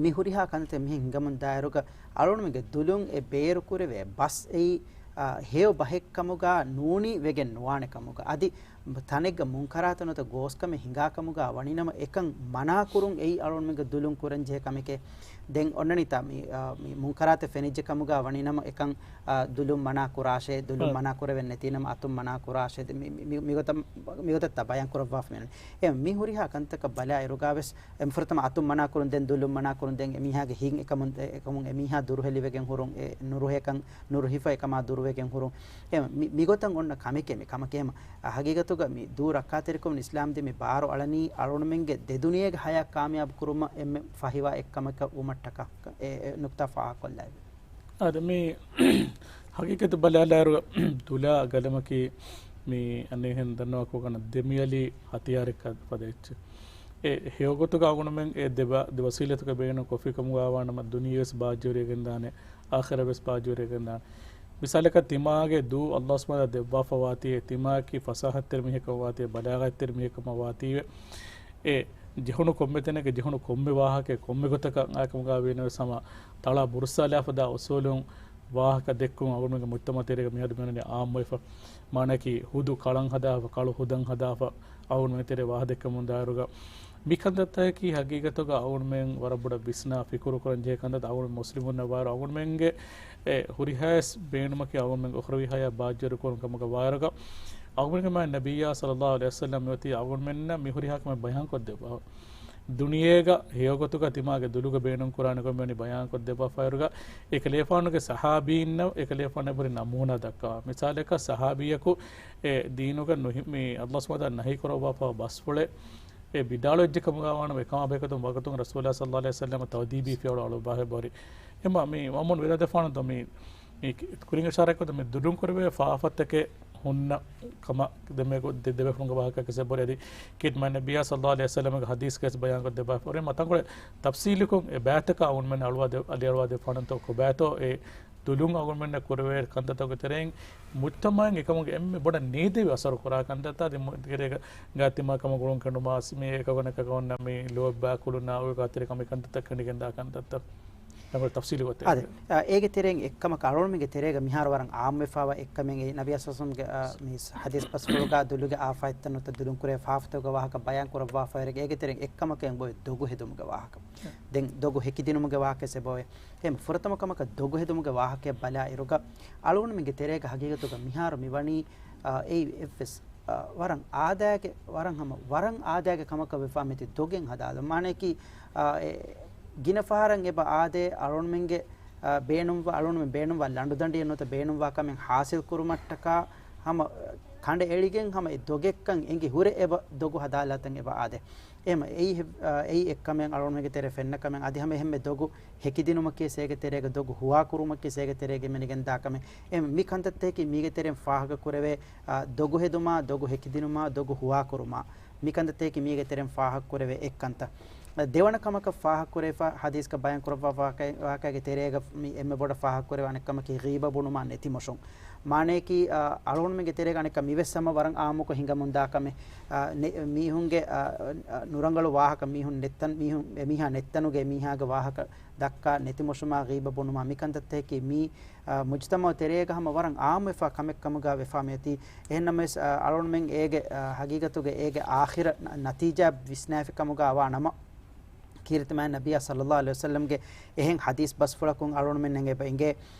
މި ހުރިހާ ކަންތައް މިހެން ހިނގަމުން ދާއިރުގަ އަޅުންމެގެ ދުލުން އެ ބޭރުކުރެވޭ ބަސް އެއީ، އާ، ހެޔޮ ބަހެއްކަމުގަ ނޫނީ ވެގެން ނުވާނެ ކަމުގަ. އަދި ތަނެއްގަ މުންކަރާތެއް ނުވަތަ ގޯސްކަމެއް ހިނގާ ކަމުގަ ވަނީނަމަ އެކަން މަނާކުރުން އެއީ އަޅުންމެގެ ދުލުން ކުރަންޖެހޭ ކަމެކޭ. ދެން އޮންނަނީތާ މި، އާ، މި މުންކަރާތެއް ފެނިއްޖެ ކަމުގަ ވަނީނަމަ އެކަން، އާ، ދުލުން މަނާ ކުރާށޭ، ދުލުން މަނާ ކުރެވެން ނެތީނަމަ އަތުން މަނާ ކުރާށޭ. ދެ-، މި، މި، މި، މިގޮތަށް، މިގޮތަށް ބަޔާން ކުރައްވާފަ މިއަންނަނީ. އެ މި ހުރިހާ ކަންތަކަށް ބަލާ އިރުގަ ވެސް އެ ފުރަތަމަ އަތުން މަނާ ކުރުން، ދެން ދުލުން މަނާ ކުރުން، ދެން އެމީހާގެ ހިތް އެކަމުން، އެ-، އެކަމުން އެމީހާ ދުރުހެލިވެގެން ހުރުން، އެ ނުރުހޭކަން، ނުރުހިފަ އެކަމާ ދުރުވެގެން ހުރުން. އެ މި-، މިގޮތަށް އޮންނަ ކަމެކޭ މި ކަމަކީ. އެހެން ހަގީގަތުގަ މި ދޫ ރައްކާތެރިކަމުން އިސްލާމްދީން މި ބާރު އަޅަނީ އަޅުންމެންގެ ދެދުނިޔޭގެ ހަޔާތް ކާމިޔާބު ކުރުމަށް އެންމެ ފަހިވާ އެއްކަމަކަށް ވުމަށްޓަކާ. އެ، އެ ނުކްތާ ފާހަގަކޮށްލައިފި. އާދެ، މި ހަގީގަތު ބަލާލާއިރު ދުލާ ގަލަމަކީ މި އަނެއްހެން ދަންނަވާ ކޯކަން ދެމިއަލި ހަތިޔާރެއްކަ ފަދަ އެއްޗެއް. އެ ހެޔޮގޮތުގަ އަޅުގަނޑުމެން އެ ދެބަ-، ދެ ވަސީލަތުގެ ބޭނުން ކޮށްފި ކަމުގަ ވާނަމަ ދުނިޔެވެސް ބާއްޖަވެރިވެގެންދާނެ، އާޚިރަތްވެސް ބާއްޖަވެރިވެގެންދާނެ. މިސާލަކަށް ތިމާގެ ދޫ އައްލާހު ސުބްޙާނަހޫ ވަތަޢާލާ ދެއްވާފަ ވާތީވެ، ތިމާއަކީ ފަސާހަތްތެރި މީހަކަށް ވާތީވެ، ބަލާޣަތްތެރި މީހަކަމަށް ވާތީވެ، އެ ޖެހުނު ކޮންމެ ތަނެއްގެ ޖެހުނު ކޮންމެ ވާހަކައެއް ކޮންމެ ގޮތަކަށް އާކަމުގަ ވީނަވެސް ހަމަ ތަޅާ ބުރުއްސާލާފަ ދާ އުސޫލުން ވާހަކަ ދެއްކުން އަޅުގަނޑުމެންގެ މުޖްތަމަޢު ތެރޭގަ މިއަދު މިއަންނަނީ އާއްމުވެފަ. މާނައަކީ ހުދު ކަޅަން ހަދާފަ، ކަޅު ހުދަން ހަދާފަ އަޅުގަނޑުމެން ތެރޭ ވާހަކަ ދެއްކަމުން ދާއިރުގަ މި ކަންތައްތަކަކީ ހަގީގަތުގަ އަޅުގަނޑުމެން ވަރަށް ބޮޑަށް ވިސްނާ ފިކުރު ކުރަން ޖެހޭ ކަންތައް. އަޅުގަނޑު މުސްލިމުންނަށް ވާއިރު އަޅުގަނޑުމެންގެ އެ ހުރިހާވެސް ބޭނުމަކީ އަޅުގަނޑުމެންގެ އުޚްރަވީ ހަޔާތް ބާއްޖަވެރި ކުރުން ކަމުގަ ވާއިރުގަ އަޅުގަނޑުގެ މާތް ނަބިއްޔާ ޞައްލައްލާހު ޢަލައިހި ވަސައްލަމް މިއޮތީ އަޅުގަނޑުމެންނަށް މި ހުރިހާ ކަމެއް ބަޔާން ކޮށްދެއްވާފަ. ދުނިޔޭގަ ހެޔޮގޮތުގަ ތިމާގެ ދުލުގަ ބޭނުން ކުރާނެ ކަމެއް ވަނީ ބަޔާން ކޮށްދެއްވާފައިރުގަ، އެކަލޭފާނުގެ ސަހާބީންނަށް އެކަލޭފާނު އެބަހުރި ނަމޫނާ ދައްކާ. މިސާލަކަށް ސަހާބީއަކު އެ ދީނުގަ ނުހި-، މި އައްލާހު ސުބްޙާނަހޫ ވަތަޢާލާ ނަހީ ކުރައްވާފަ ބަސްފުޅެއް އެ ވިދާޅުވެއްޖެ ކަމުގަ ވާނަމަ އެކަމާ ބެހޭގޮތުން ވަގުތުން ރަސޫލާ ޞައްލައްލާހު ޢަލައިހި ވަސައްލަމަ ތައުދީބީ ފިޔަވަޅު އަޅުވާފަ އެބަހުރި. އެމަ މި އަމުން ވެދާދެފާނު ދޯ މި މި ކުރިން އިޝާރާތްކޮށް މި ދުލުން ކުރެވޭ ފާފަތަކެއް ހުންނަ ކަމަށް ދެމެގު-، ދެ-، ދެބޭފުޅުންގެ ވާހަކައަކީ ސެބޮރި އަދި ކީރިތި މާތް ނަބިއްޔާ ޞައްލައްލާހު ޢަލައިހި ވަސައްލަމަގެ ޙަދީޘްގައި ބަޔާންކޮށް ދެއްވާފަ އޮތް މަތަންކޮޅެއް ތަފްޞީލުކޮށް އެ ބައިތަކަށް އަޅުގަނޑުމެން އަޅުވާ ދެ-، އަލި އަޅުވާ ދެއްވާނަންތޯ ކޮބާތޯ އެ ދުލުން އަޅުގަނޑުމެންނަށް ކުރެވޭ ކަންތައްތަކުގެ ތެރެއިން މުޖްތަމަޢުގެ އެކަމުގެ އެންމެ ބޮޑަށް ނޭދެވި އަސަރު ކުރާ ކަންތައްތައް އަދި މު-، ތިކެރޭގަ ތިމާ ކަމަށް ގުޅުން ކެނޑުމާ މި އެކަކު އަނެކަކަށް އޮންނަ މި ލޯތްބާ ކުޅުނާ އޮތް ކަތިރި ކަމެއް ކަންތައްތައް ކެނޑިގެންދާ ކަންތައްތައް. ތަންކޮޅެއް ތަފްސީލީ ގޮތެއް. އާދެ، އާ، އޭގެ ތެރެއިން އެއްކަމަކަށް އަޅުގަނޑުމެންގެ ތެރޭގަ މިހާރު ވަރަށް އާއްމުވެފަވާ އެއްކަމެއް އެއީ ނަބިއްޔާ ޞައްލައްލާހު ޢަލައިހި ވަސައްލަމްގެ، އާ، މި ޙަދީޘް ބަސްފުޅުގަ ދުލުގެ އާފަތްތައް ނުވަތަ ދުލުން ކުރެވޭ ފާފަތަކުގެ ވާހަކަ ބަޔާން ކުރައްވާފައިވާއިރުގަ އޭގެ ތެރެއިން އެއްކަމަކަށް އެނގޭ ދޮގު ހެދުމުގެ ވާހަކަ. ދެން ދޮގު ހެކިދިނުމުގެ ވާހަކަ ސެބޯވޭ. އެހެން ފުރަތަމަ ކަމަކަށް ދޮގު ހެދުމުގެ ވާހަކައަށް ބަލާ އިރުގަ އަޅުގަނޑުމެންގެ ތެރޭގަ ހަގީގަތުގަ މިހާރު މިވަނީ، އާ، އެއީ އެއްވެސް އާ، ވަރަށް އާދައިގެ، ވަރަށް ހަމަ، ވަރަށް އާދައިގެ ކަމަކަށް ވެފާ މިއޮތީ ދޮގެއް ހަދާލަން. މާނައަކީ، އާ، އެ، ގިނަ ފަހަރަށް އެބަ އާދޭ، އަޅުގަނޑުމެންގެ، އާ، ބޭނުންވާ، އަޅުގަނޑުމެން ބޭނުންވާ ލަނޑުދަނޑިއެއް ނުވަތަ ބޭނުންވާ ކަމެއް ހާސިލް ކުރުމަށްޓަކާ ހަމަ، އަ، ކަނޑައެޅިގެން ހަމަ އެ ދޮގެއްކަން އެނގި ހުރެ އެބަ ދޮގު ހަދާލާތަން އެބަ އާދޭ. އެހެމަ އެއީ ހެ-، އާ، އެއީ އެއްކަމެއް އަޅުގަނޑުމެންގެ ތެރޭ ފެންނަ ކަމެއް. އަދި ހަމަ އެހެންމެ ދޮގު ހެކިދިނުމަކީ އޭގެ ތެރޭގަ ދޮގު ހުވާކުރުމަކީ އޭގެ ތެރޭގަ މެނިގެންދާ ކަމެއް. އެ މި ކަންތައްތަކަކީ މީގެ ތެރެއިން ފާހަގަ ކުރެވޭ، އާ، ދޮގު ހެދުމާ، ދޮގު ހެކިދިނުމާ، ދޮގު ހުވާކުރުމާ، މި ކަންތައްތަކަކީ މީގެ ތެރެއިން ފާހަގަ ކުރެވޭ އެއްކަންތައް. ދެވަނަ ކަމަކަށް ފާހަގަ ކުރެވިފަ ޙަދީޘްގަ ބަޔާން ކުރައްވާ ވާހަކަ-، ވާހަކައިގެ ތެރޭގަ މި އެންމެ ބޮޑަށް ފާހަގަ ކުރެވޭ އަނެއް ކަމަކީ ޣީބަ ބުނުމާ ނެތި މޮށުން. މާނައަކީ، އާ، އަޅުގަނޑުމެންގެ ތެރޭގަ އަނެއްކާ މިވެސް ހަމަ ވަރަށް އާއްމުކޮށް ހިނގަމުންދާ ކަމެއް، އާ، ނެ-، މީހުންގެ، އާ، އާ، ނުރަނގަޅު ވާހަކަ މީހުން ނެތްތަން، މީހުން، އެމީހާ ނެތްތަނުގެ އެމީހާގެ ވާހަކަ ދައްކާ ނެތި މޮށުމާ ޣީބަ ބުނުމާ މި ކަންތައްތަކަކީ މީ، އާ، މުޖްތަމަޢު ތެރޭގަ ހަމަ ވަރަށް އާއްމުވެފާ ކަމެއް ކަމުގަ ވެފާ މިއޮތީ. އެހެންނަމަވެސް، އާ، އަޅުގަނޑުމެން އޭގެ، އާ، ހަގީގަތުގަ އޭގެ އާޚިރަ ނަ-، ނަތީޖާ ވިސްނާފި ކަމުގަ ވާ ނަމަ، ކީރިތި މާތް ނަބިއްޔާ ޞައްލައްލާހު ޢަލައިހި ވަސައްލަމްގެ އެހެން ޙަދީޘް ބަސްފުޅަކުން އަޅުގަނޑުމެންނަށް އެބަ އެނގޭ،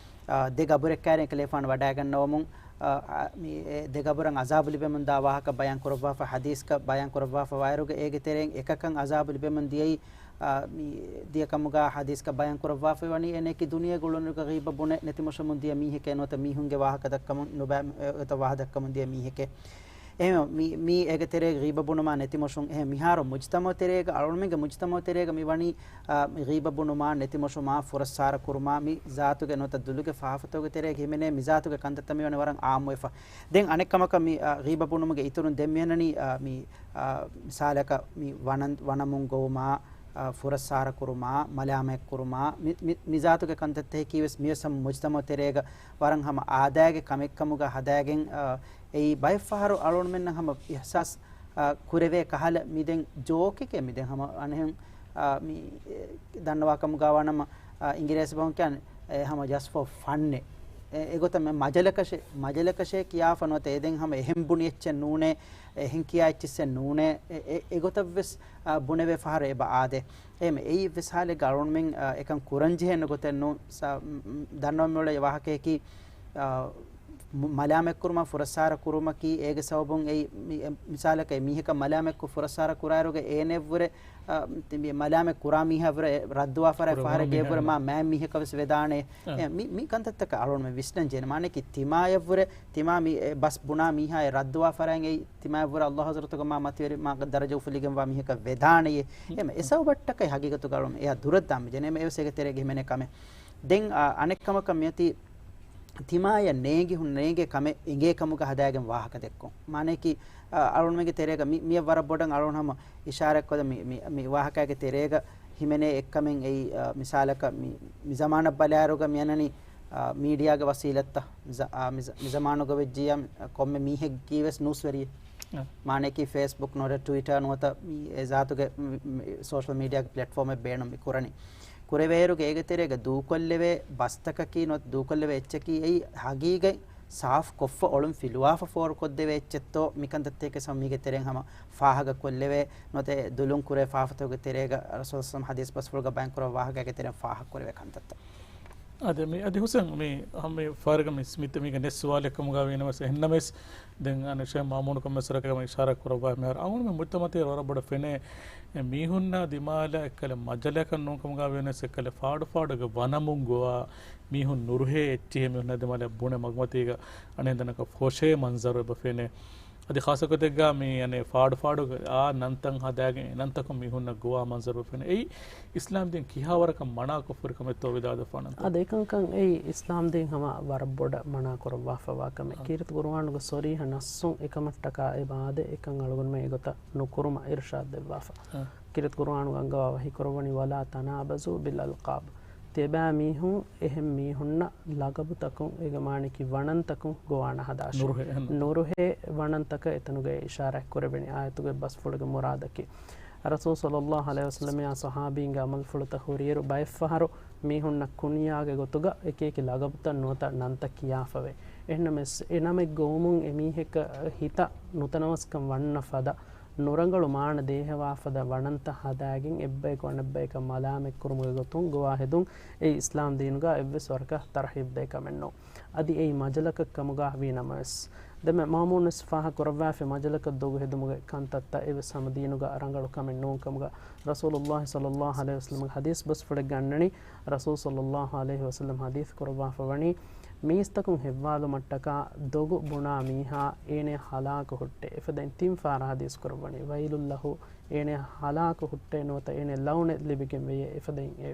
އާ، ދެ ގަބުރެއްކާއިރެން އެކަލޭފާނު ވަޑައިގަންނަވަމުން، އާ، އާ، މި އެ ދެ ގަބުރަށް ޢަޒާބު ލިބެމުންދާ ވާހަކަ ބަޔާން ކުރައްވާފަ، ޙަދީޘްގަ ބަޔާން ކުރައްވާފަ ވާއިރުގަ އޭގެ ތެރެއިން އެކަކަށް ޢަޒާބު ލިބެމުން ދިޔައީ، އާ، މި ދިޔަ ކަމުގަ ޙަދީޘްގަ ބަޔާން ކުރައްވާފައި ވަނީ އޭނައަކީ ދުނިޔޭގަ އުޅުނުގަ ޣީބަ ބުނެ ނެތި މޮށަމުން ދިޔަ މީހެކޭ ނުވަތަ މީހުންގެ ވާހަކަ ދައްކަމުން ނުބައި، އެ، އެތައް ވާހަކަ ދައްކަމުން ދިޔަ މީހެކޭ. އެހެން މި، މީ އޭގެ ތެރޭގަ ޣީބަ ބުނުމާ ނެތިމޮށުން. އެހެން މިހާރު މުޖްތަމަޢު ތެރޭގަ، އަޅުގަނޑުމެންގެ މުޖްތަމަޢު ތެރޭގަ މި ވަނީ، އާ، މި ޣީބަ ބުނުމާ ނެތިމޮށުމާ ފުރައްސާރަ ކުރުމާ، މި ޒާތުގެ ނުވަތަ ދުލުގެ ފާފަތަކުގެ ތެރޭގަ ހިމެނޭ މި ޒާތުގެ ކަންތައްތައް މި ވަނީ ވަރަށް ޢާއްމުވެފަ. ދެން އަނެއް ކަމަކަށް މި، އާ، ޣީބަ ބުނުމުގެ އިތުރުން ދެން މި އަންނަނީ، އާ، މި، އާ، މިސާލަކަށް މި ވަނަން، ވަނަމުން ގޮވުމާ، އާ، ފުރައްސާރަ ކުރުމާ، މަލާމަތް ކުރުމާ، މި، މި، މި ޒާތުގެ ކަންތައްތަކަކީ ވެސް މިވެސް ހަމަ މުޖްތަމަޢު ތެރޭގަ ވަރަށް ހަމަ އާދައިގެ ކަމެއްކަމުގަ ހަދާގެން، އާ، އެއީ ބައެއް ފަހަރު އަޅުގަނޑުމެންނަށް ހަމަ އިޙްސާސް، އާ، ކުރެވޭ ކަހަލަ މި ދެން ޖޯކެކޭ މި ދެން ހަމަ އަނެހެން، އާ، މި، އެ، ދަންނަވާ ކަމުގަ ވާނަމަ، އާ، އިނގިރޭސި ބަހުން ކިޔާނެ، އެ، ހަމަ just for fun އެއް. އެ، އެގޮތަށް މި މަޖަލަކަށެ، މަޖަލަކަށޭ ކިޔާފަ ނުވަތަ އެ ދެން ހަމަ އެހެން ބުނި އެއްޗެއް ނޫނޭ، އެހެން ކިޔާ އެއްޗިއްސެއް ނޫނޭ، އެ، އެ، އެގޮތަށް ވެސް، އާ، ބުނެވޭ ފަހަރު އެބަ އާދޭ. އެހެން އެއީ އެއްވެސް ހާލެއްގަ އަޅުގަނޑުމެން، އާ، އެކަން ކުރަން ޖެހޭނެ ގޮތެއް ނޫން. ސާ، މް، މް، ދަންނަވަން މިއުޅޭ ވާހަކަޔަކީ، އާ، މު-، މަލާމަތްކުރުމާ ފުރައްސާރަ ކުރުމަކީ އޭގެ ސަބަބުން އެއީ މި-، އެ، މިސާލަކަށް މީހަކަށް މަލާމަތްކޮށް ފުރައްސާރަ ކުރާއިރުގަ އޭނައަށްވުރެ، އާ، މި މަލާމަތް ކުރާ މީހާއަށްވުރެ ރައްދުވާ ފަރާތް ކުރައްވާ ފަހަރެއްގެ މީހާ އެއްވުރެ މާ މާތް މީހަކަށް ވެސް ވެދާނެ. އާ. އެ، މި، މި ކަންތައްތަކަށް އަޅުގަނޑުމެން ވިސްނަން ޖެހޭނެ. މާނައަކީ ތިމާޔަށްވުރެ، ތިމާ މި، އެ، ބަސް ބުނާ މީހާ އެ ރައްދުވާ ފަރާތް އެއީ ތިމާޔަށްވުރެ ﷲ ޙަޟްރަތުގަ މާ މަތިވެރި މާ ދަރަޖަ އުފުލިގެންވާ މީހަކަށް ވެދާނެޔޭ. އެ، އެ ސަބަބަށްޓަކައި ހަގީގަތުގަ އަޅުގަނޑު އެއާ ދުރަށް ދާން މި ޖެހޭނެ. އެއީ ވެސް އޭގެ ތެރޭގަ ހިމެނޭ ކަމެއް. ދެން، އާ، އަނެއް ކަމަކަށް މިއޮތީ ތިމާޔަށް ނޭނގި ހުން ނޭނގޭ ކަމެއް އެނގޭ ކަމުގަ ހަދާގެން ވާހަކަ ދެއްކުން. މާނައަކީ، އާ، އަޅުގަނޑުމެންގެ ތެރޭގަ މި، މިއަށް ވަރަށް ބޮޑަށް އަޅުގަނޑު ހަމަ އިޝާރާތްކޮށްލަން މި، މި، މި ވާހަކައިގެ ތެރޭގަ ހިމެނޭ އެއްކަމެއް އެއީ، އާ، މިސާލަކަށް މި، މި ޒަމާނަށް ބަލާއިރުގަ މި އަންނަނީ، އާ، މީޑިއާގެ ވަސީލަތްތައް ޒަ-، އާ، މި ޒަ-، މި ޒަމާނުގަ ވެއްޖިއްޔާ، އާ، ކޮންމެ މީހެއްގެ ވެސް ނޫސްވެރިއެއް. އާ. މާނައަކީ ފޭސްބުކް ނުވަތަ ޓްވިޓާ ނުވަތަ މި އެ ޒާތުގެ މި، މި ސޯޝަލް މީޑިއާގެ ޕްލެޓްފޯމެއް ބޭނުން މި ކުރަނީ. ކުރެވޭއިރުގަ އޭގެ ތެރޭގަ ދޫކޮށްލެވޭ ބަސްތަކަކީ ނުވަތަ ދޫކޮށްލެވޭ އެއްޗަކީ އެއީ ހަގީގަތް ސާފު ކޮށްފަ އޮޅުން ފިލުވާފަ ފޯރުކޮށްދެވޭ އެއްޗެއްތޯ މި ކަންތައްތަކެއް ސަމަ މީގެ ތެރެއިން ހަމަ ފާހަގަކޮށްލެވޭ ނުވަތަ ދުލުން ކުރޭ ފާފަތަކުގެ ތެރޭގަ ރަސޫލު ޙަދީސް ބަސްފުޅުގަ ބަޔާންކުރާ ވާހަކައިގެ ތެރެއިން ފާހަގަކުރެވޭ ކަންތައްތައް. އާދެ، މި އަދި ހުސެން މި ހަމަ ފާރިގަ މި ސްމިތް މީގެ ނެސް ސުވާލެއް ކަމުގަ ވީނަމަވެސް އެހެންނަމަވެސް ދެން އަނެއް ޝޭޚް މާމޫނު ކޮންމެސް ވަރަކަށް އިޝާރާ ކުރައްވާ މިހާރު އަޅުގަނޑުމެން މުޖްތަމަޢު ތެރޭ ވަރަށް ބޮޑަށް ފެނޭ މީހުންނާ ދިމާލަށް އެއްކަލަ މަޖަލަކަށް ނޫން ކަމުގަ ވީނަމަވެސް އެއްކަލަ ފާޑު ފާޑުގަ ވަނަމުން ގޮވާ މީހުން ނުރުހޭ އެއްޗިހި މީހުންނާ ދިމާލަށް ބުނެ މަގުމަތީގަ އަނެއް ދަނަކަށް ފޮށޭ މަންޒަރު އެބަ ފެނޭ. އަދި ޚާއްޞަ ގޮތެއްގަ މި އަނެއް ފާޑު ފާޑުގަ އާ ނަންތައް ހަދާގެން އެ ނަންތަކުން މީހުންނަށް ގޮވާ މަންޒަރު ފެނޭ. އެއީ އިސްލާމް ދީން ކިހާވަރަކަށް މަނާކޮށްފަ ހުރި ކަމެއްތޯ ވިދާޅުވެފާނަންތަ؟ އަދި އެކަންކަން އެއީ އިސްލާމް ދީން ހަމަ ވަރަށް ބޮޑަށް މަނާ ކުރައްވާފަވާ ކަމެއް. އާ. ކީރިތި ޤުރުއާނުގެ ޞަރީޙަ ނައްޞުން އެކަމަށްޓަކާ އެބަ އާދޭ، އެކަން އަޅުގަނޑުމެން އެގޮތަށް ނުކުރުމަށް އިރުޝާދު ދެއްވާފަ. އާ. ކީރިތި ޤުރުއާނުގަ އަންގަވާ ވަޙީކުރައްވަނީ، "ولا تنابزوا بالألقاب." ތިޔަބައިމީހުން އެހެން މީހުންނަށް ލަޤަބުތަކުން، އޭގެ މާނައަކީ ވަނަންތަކުން ގޮވާނަ ހަދާށޭ. ނުރުހޭ، އެހެން. ނުރުހޭ ވަނަންތަކަށް އެތަނުގައި އިޝާރާތް ކުރެވެނީ އާޔަތުގެ ބަސްފުޅުގެ މުރާދަކީ. ރަސޫލު ޞައްލައްލާހު ޢަލައިހި ވަސައްލަމައާ ޞަޙާބީންގެ ޢަމަލުފުޅުތައް ހުރިއިރު، ބައެއްފަހަރު މީހުންނަށް ކުންޔާގެ ގޮތުގަ އެކިއެކި ލަޤަބުތައް ނުވަތަ ނަންތައް ކިޔާފަވޭ. އެހެންނަމަވެސް، އެ ނަމެއް ގޮވުމުން އެ މީހަކަށް ހިތަށް ނުތަނަވަސްކަން ވަންނަ ފަދަ، ނުރަނގަޅު މާނަ ދޭހަވާ ފަދަ ވަނަންތައް ހަދާގެން އެއްބަޔަކު އަނެއްބަޔަކަށް މަލާމަތްކުރުމުގެ ގޮތުން ގޮވާ ހެދުން އެއީ އިސްލާމް ދީނުގަ އެއްވެސް ވަރަކަށް ތަރްޙީބު ދޭ ކަމެއް ނޫން. އަދި އެއީ މަޖަލަކަށް ކަމުގަ ވީ ނަމަވެސް، ދެންމެ މާމޫންވެސް ފާހަގަ ކުރައްވާފައި މަޖަލަކަށް ދޮގު ހެދުމުގެ ކަންތައްތައް އެއްވެސް ހަމަ ދީނުގަ ރަނގަޅު ކަމެއް ނޫން ކަމުގަ ރަސޫލުﷲ ޞައްލައްލާހު ޢަލައިހި ވަސައްލަމަގެ ޙަދީޘް ބަސްފުޅެއްގަ އަންނަނީ، ރަސޫލު ޞައްލައްލާހު ޢަލައިހި ވަސައްލަމަ ޙަދީޘް ކުރައްވާފަ ވަނީ، މީސްތަކުން ހެއްވާލުމަށްޓަކާ ދޮގު ބުނާ މީހާ އޭނަޔަށް ހަލާކު ހުއްޓޭ. އެފަދައިން ތިން ފަހަރަށް ޙަދީޘް ކުރައްވަނީ، "ويل له"، އޭނަޔަށް ހަލާކު ހުއްޓޭ ނުވަތަ އޭނަޔަށް ލަޢުނަތް ލިބިގެން ވެޔޭ. އެފަދައިން އެ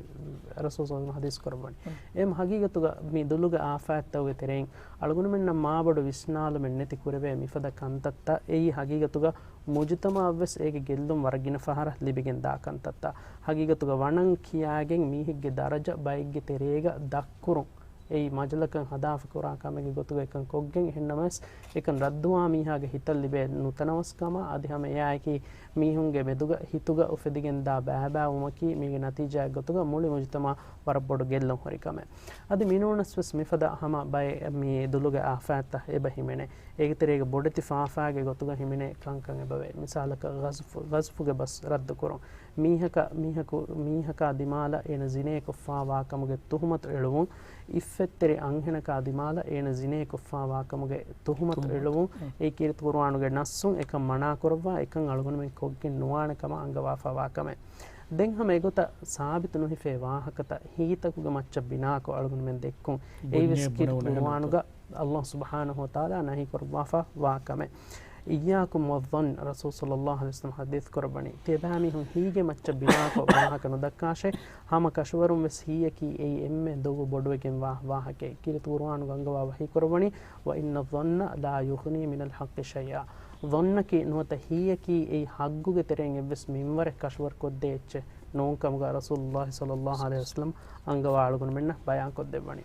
ރަސޫލު ޞައްލައްލާހު ޢަލައިހި ވަސައްލަމަ ޙަދީޘް ކުރައްވަނީ. އެހެން ހަގީގަތުގަ މި ދުލުގެ އާފާތްތަކުގެ ތެރެއިން އަޅުގަނޑުމެންނަށް މާބޮޑު ވިސްނާލުމެއް ނެތި ކުރެވޭ މިފަދަ ކަންތައްތައް. އެއީ ހަގީގަތުގަ މުޖުތަމަޢަށްވެސް އޭގެ ގެއްލުން ވަރަށް ގިނަ ފަހަރަށް ލިބިގެން ދާ ކަންތައްތައް. ހަގީގަތުގަ ވަނަން ކިޔާގެން މީހެއްގެ ދަރަޖަ ބައެއްގެ ތެރޭގަ ދަށްކުރުން. އެއީ މަޖަލަކަށް ހަދާފަ ކުރާ ކަމެއްގެ ގޮތުގަ އެކަން ކޮށްގެން، އެހެންނަމަވެސް އެކަން ރައްދުވާ މީހާގެ ހިތަށް ލިބޭ ނުތަނަވަސްކަމާ އަދި ހަމަ އެއާއެކީ މީހުންގެ މެދުގަ ހިތުގަ އުފެދިގެންދާ ބައިބައިވުމަކީ މީގެ ނަތީޖާއެއް ގޮތުގަ މުޅި މުޖުތަމަޢަށް ވަރަށް ބޮޑު ގެއްލުން ހުރި ކަމެއް. އަދި މިނޫނަސްވެސް މިފަދަ ހަމަ ބައެއް މި ދުލުގެ އާފާތްތައް އެބަ ހިމެނޭ. އޭގެ ތެރޭގަ ބޮޑެތި ފާފާގެ ގޮތުގަ ހިމެނޭ ކަންކަން އެބަވޭ. މިސާލަކަށް ޣަޒްފު، ޣަޒްފުގެ ބަސް ރައްދުކުރުން. މީހަކަށް، މީހަކު، މީހަކާ ދިމާލަށް އޭނަ ޒިނޭކޮށްފާ ވާކަމުގެ ތުހުމަތު އެޅުވުން، އިއްފަތްތެރި އަންހެނަކާ ދިމާލަށް އޭނަ ޒިނޭކޮށްފާ ވާކަމުގެ ތުހުމަތު ތުހުމަތު. އެޅުވުން، އެ. އެއީ ކީރިތި ޤުރުއާނުގެ ނައްސުން އެކަން މަނާކުރައްވާ، އެކަން އަޅުގަނޑުމެން ކޮށްގެން ނުވާނެ ކަމަށް އަންގަވާފާ ވާކަމެއް. ދެން ހަމަ އެގޮތަށް ސާބިތު ނުހިފޭ ވާހަކަތައް ހިތްތަކުގެ މައްޗަށް ބިނާކޮށް އަޅުގަނޑުމެން ދެއްކުން، އެއީ ވެސް ކީރިތި ޤުރުއާނުގަ ﷲ ސުބްޙާނަހޫ ވަތަޢާލާ ނަހީކުރައްވާފާ ވާ ކަމެއް. إياكم والظن، ރަސޫލު ޞައްލައްލާހު ޢަލައިހި ވަސައްލަމަ ޙަދީޘް ކުރައްވަނީ، ތިޔަބައިމީހުން ހީގެ މައްޗަށް ބިނާކޮށް ވާހަކަ ނުދައްކާށޭ، ހަމަ ކަށަވަރުން ވެސް ހީއަކީ އެއީ އެންމެ ދޮގު ބޮޑުވެގެން ވާ ވާހަކައެއް. ކީރިތި ޤުރުއާނުގަ އަންގަވާ ވަޙީ ކުރައްވަނީ، وإن الظن لا يغني من الحق شيئا. ظنއަކީ ނުވަތަ ހީއަކީ އެއީ ޙައްޤުގެ ތެރެއިން އެއްވެސް މިންވަރެއް ކަށަވަރުކޮށްދޭ އެއްޗެއް ނޫން ކަމުގަ ރަސޫލުއްލާހި ޞައްލައްލާހު ޢަލައިހި ވަސައްލަމަ އަންގަވާ އަޅުގަނޑުމެންނަށް ބަޔާންކޮށްދެއްވަނީ.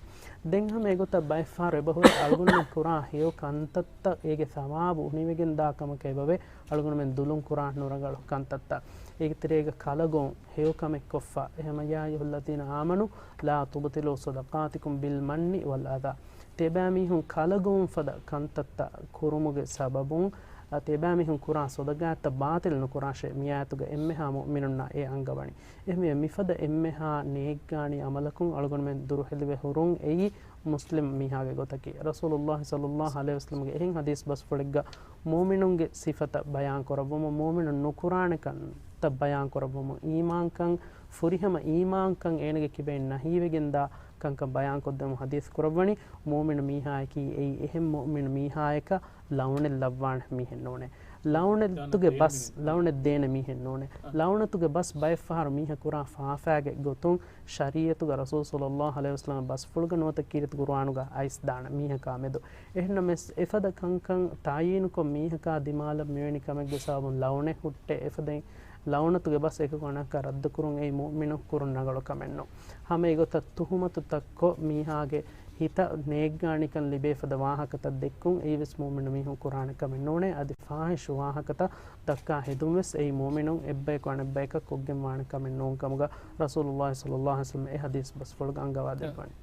ދެން ހަމަ އެގޮތަށް ބައެއްފަހަރު އެބަހުރި އަޅުގަނޑުމެން ކުރާ ހެޔޮ ކަންތައްތައް އޭގެ ޘަވާބު އުނިވެގެންދާ ކަމަކަށް އެބަވޭ އަޅުގަނޑުމެން ދުލުން ކުރާ ނުރަނގަޅު ކަންތައްތައް. އޭގެ ތެރޭގަ ކަލަގޮން ހެޔޮ ކަމެއް ކޮށްފަ، އެހެމަ يا أيها الذين آمنوا لا تبطلوا صدقاتكم بالمن والأذى. ތިޔަބައިމީހުން ކަލަގޮން ފަދަ ކަންތައްތައް ކުރުމުގެ ސަބަބުން، އަ، ތިޔަބައިމީހުން ކުރާ ޞަދަޤާތްތައް ބާޠިލް ނުކުރާށޭ، މިއާޔަތުގަ އެންމެހާ މުއުމިނުންނަށް އެ އަންގަވަނީ. އެހެންވެ، މިފަދަ އެންމެހާ ނޭއްގާނީ ޢަމަލަކުން އަޅުގަނޑުމެން ދުރުހެލިވެ ހުރުން އެއީ މުސްލިމް މީހާގެ ގޮތަކީ. ރަސޫލުއްލާހި ޞައްލައްލާހު ޢަލައިހި ވަސައްލަމަގެ އެހެން ޙަދީޘް ބަސްފުޅެއްގަ މުއުމިނުންގެ ސިފަތައް ބަޔާން ކުރައްވުމުން، މުއުމިނުން ނުކުރާނެ ކަންތައް ބަޔާން ކުރައްވުމުން، އީމާންކަން، ފުރިހަމަ އީމާންކަން އޭނަގެ ކިބައިން ނަހީވެގެންދާ ކަންކަން ބަޔާން ކޮށްދެމުން ޙަދީޘް ކުރައްވަނީ، މުއުމިނު މީހާއަކީ އެއީ އެހެން މުއުމިނު މީހާޔަކަށް ލަޢުނަތް ލައްވާނެ މީހެއް ނޫނޭ. ލަޢުނަތުގެ ބަސް، ލަޢުނަތް ދޭނެ މީހެއް ނޫނޭ. ލަޢުނަތުގެ ބަސް ބައެއްފަހަރު މީހަކު ކުރާ ފާފައިގެ ގޮތުން ޝަރީޢަތުގަ ރަސޫލު ޞައްލައްލާހު ޢަލައިހި ވަސައްލަމަ ބަސްފުޅުގަ ނުވަތަ ކީރިތި ޤުރުއާނުގަ އައިސްދާނެ މީހަކާ މެދު. އެހެންނަމަވެސް، އެފަދަ ކަންކަން ތަޢުއީނުކޮށް މީހަކާ ދިމާލަށް މިވެނި ކަމެއްގެ ސަބަބުން ލަޢުނަތް ހުއްޓެ އެފަދައިން ލަޢުނަތުގެ ބަސް އެކަކު އަނެކަކާ ރައްދުކުރުން އެއީ މުއުމިނުން ކުރުން ރަނގަޅު ކަމެއް ނޫން. ހަމަ އެގޮތަށް ތުހުމަތުތައްކޮށް މީހާގެ ހިތަށް ނޭއްގާނިކަން ލިބޭ ފަދަ ވާހަކަތައް ދެއްކުން އެއީވެސް މުއުމިނު މީހުން ކުރާނެ ކަމެއް ނޫނޭ. އަދި ފާޙިޝު ވާހަކަތައް ދައްކާ ހެދުންވެސް އެއީ މުއުމިނުން އެއްބަޔަކު އަނެއްބަޔަކަށް ކޮށްގެންވާނެ ކަމެއް ނޫން ކަމުގަ ރަސޫލުއްލާހި ޞައްލައްލާހު ޢަލައިހި ވަސައްލަމަ އެ ޙަދީޘް ބަސްފުޅުގަ އަންގަވާ ދެއްވަނީ.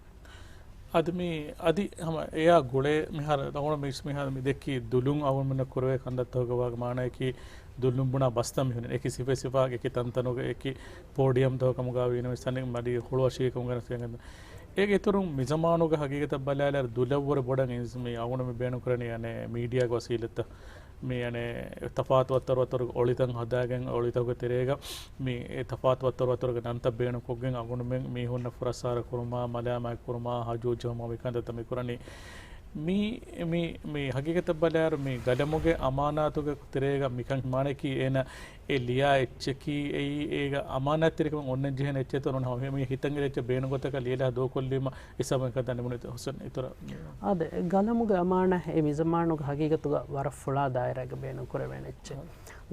އަދި މި، އަދި ހަމަ އެއާ ގުޅޭ މިހާރު ދަގުނަ މިސް މިހާރު މި ދެއްކި ދުލުން އަޅުގަނޑުމެންނަށް ކުރެވޭ ކަންތައްތަކުގެ ވާގޮތް މާނައަކީ ދުލުން ބުނާ ބަސްތައް މި ހުންނަނީ. އެކި ސިފަ ސިފާގެ އެކި ތަންތަނުގެ އެކި ޕޯޑިއަމްތަކުގަ ކަމުގަ ވީނަމަވެސް އަނެއް މަޑި ހުޅުއަށީ ކަމުގަ އެގެ އިތުރުން މި ޒަމާނުގަ ހަގީގަތަށް ބަލާލާއިރު ދުލަށްވުރެ ބޮޑަށް އިންސް މި އަޅުގަނޑު މި ބޭނުން ކުރަނީ އަނެއް މީޑިއާގެ ވަސީލަތްތައް. މި އަނެއް ތަފާތު ވައްތަރު ވައްތަރުގެ އޮޅިތައް ހަދާގެން އޮޅިތަކުގެ ތެރޭގަ މި ތަފާތު ވައްތަރު ވައްތަރުގެ ނަންތައް ބޭނުންކޮށްގެން އަޅުގަނޑުމެން މީހުންނަށް ފުރައްސާރަ ކުރުމާ، މަލާމާތް ކުރުމާ، ހަޖޫ ޖަހުމާ މި ކަންތައްތައް މި ކުރަނީ. މި، މި، މި ހަގީގަތަށް ބަލާއިރު މި ގަލަމުގެ އަމާނާތުގެ ތެރޭގަ މިކަން މާނައަކީ އޭނަ އެ ލިޔާ އެއްޗަކީ އެއީ އޭގަ އަމާނާތްތެރިކަމެއް އޮންނަން ޖެހޭނެ އެއްޗެއް ނޫން. ހަމަ މި ހިތަށް އެރި އެއްޗެއް ބޭނުން ގޮތަކަށް ލިޔެލާ ދޫކޮށްލީމަ އެ ސަބަބުން ކަންތައް ނިމުނީ. ހުސެން އިތުރަށް. އާދެ، ގަލަމުގެ އަމާނާ އެ މިޒަމާނުގަ ހަގީގަތުގަ ވަރަށް ފުޅާ ދާއިރާގަ ބޭނުން ކުރެވޭނެ އެއްޗެއް.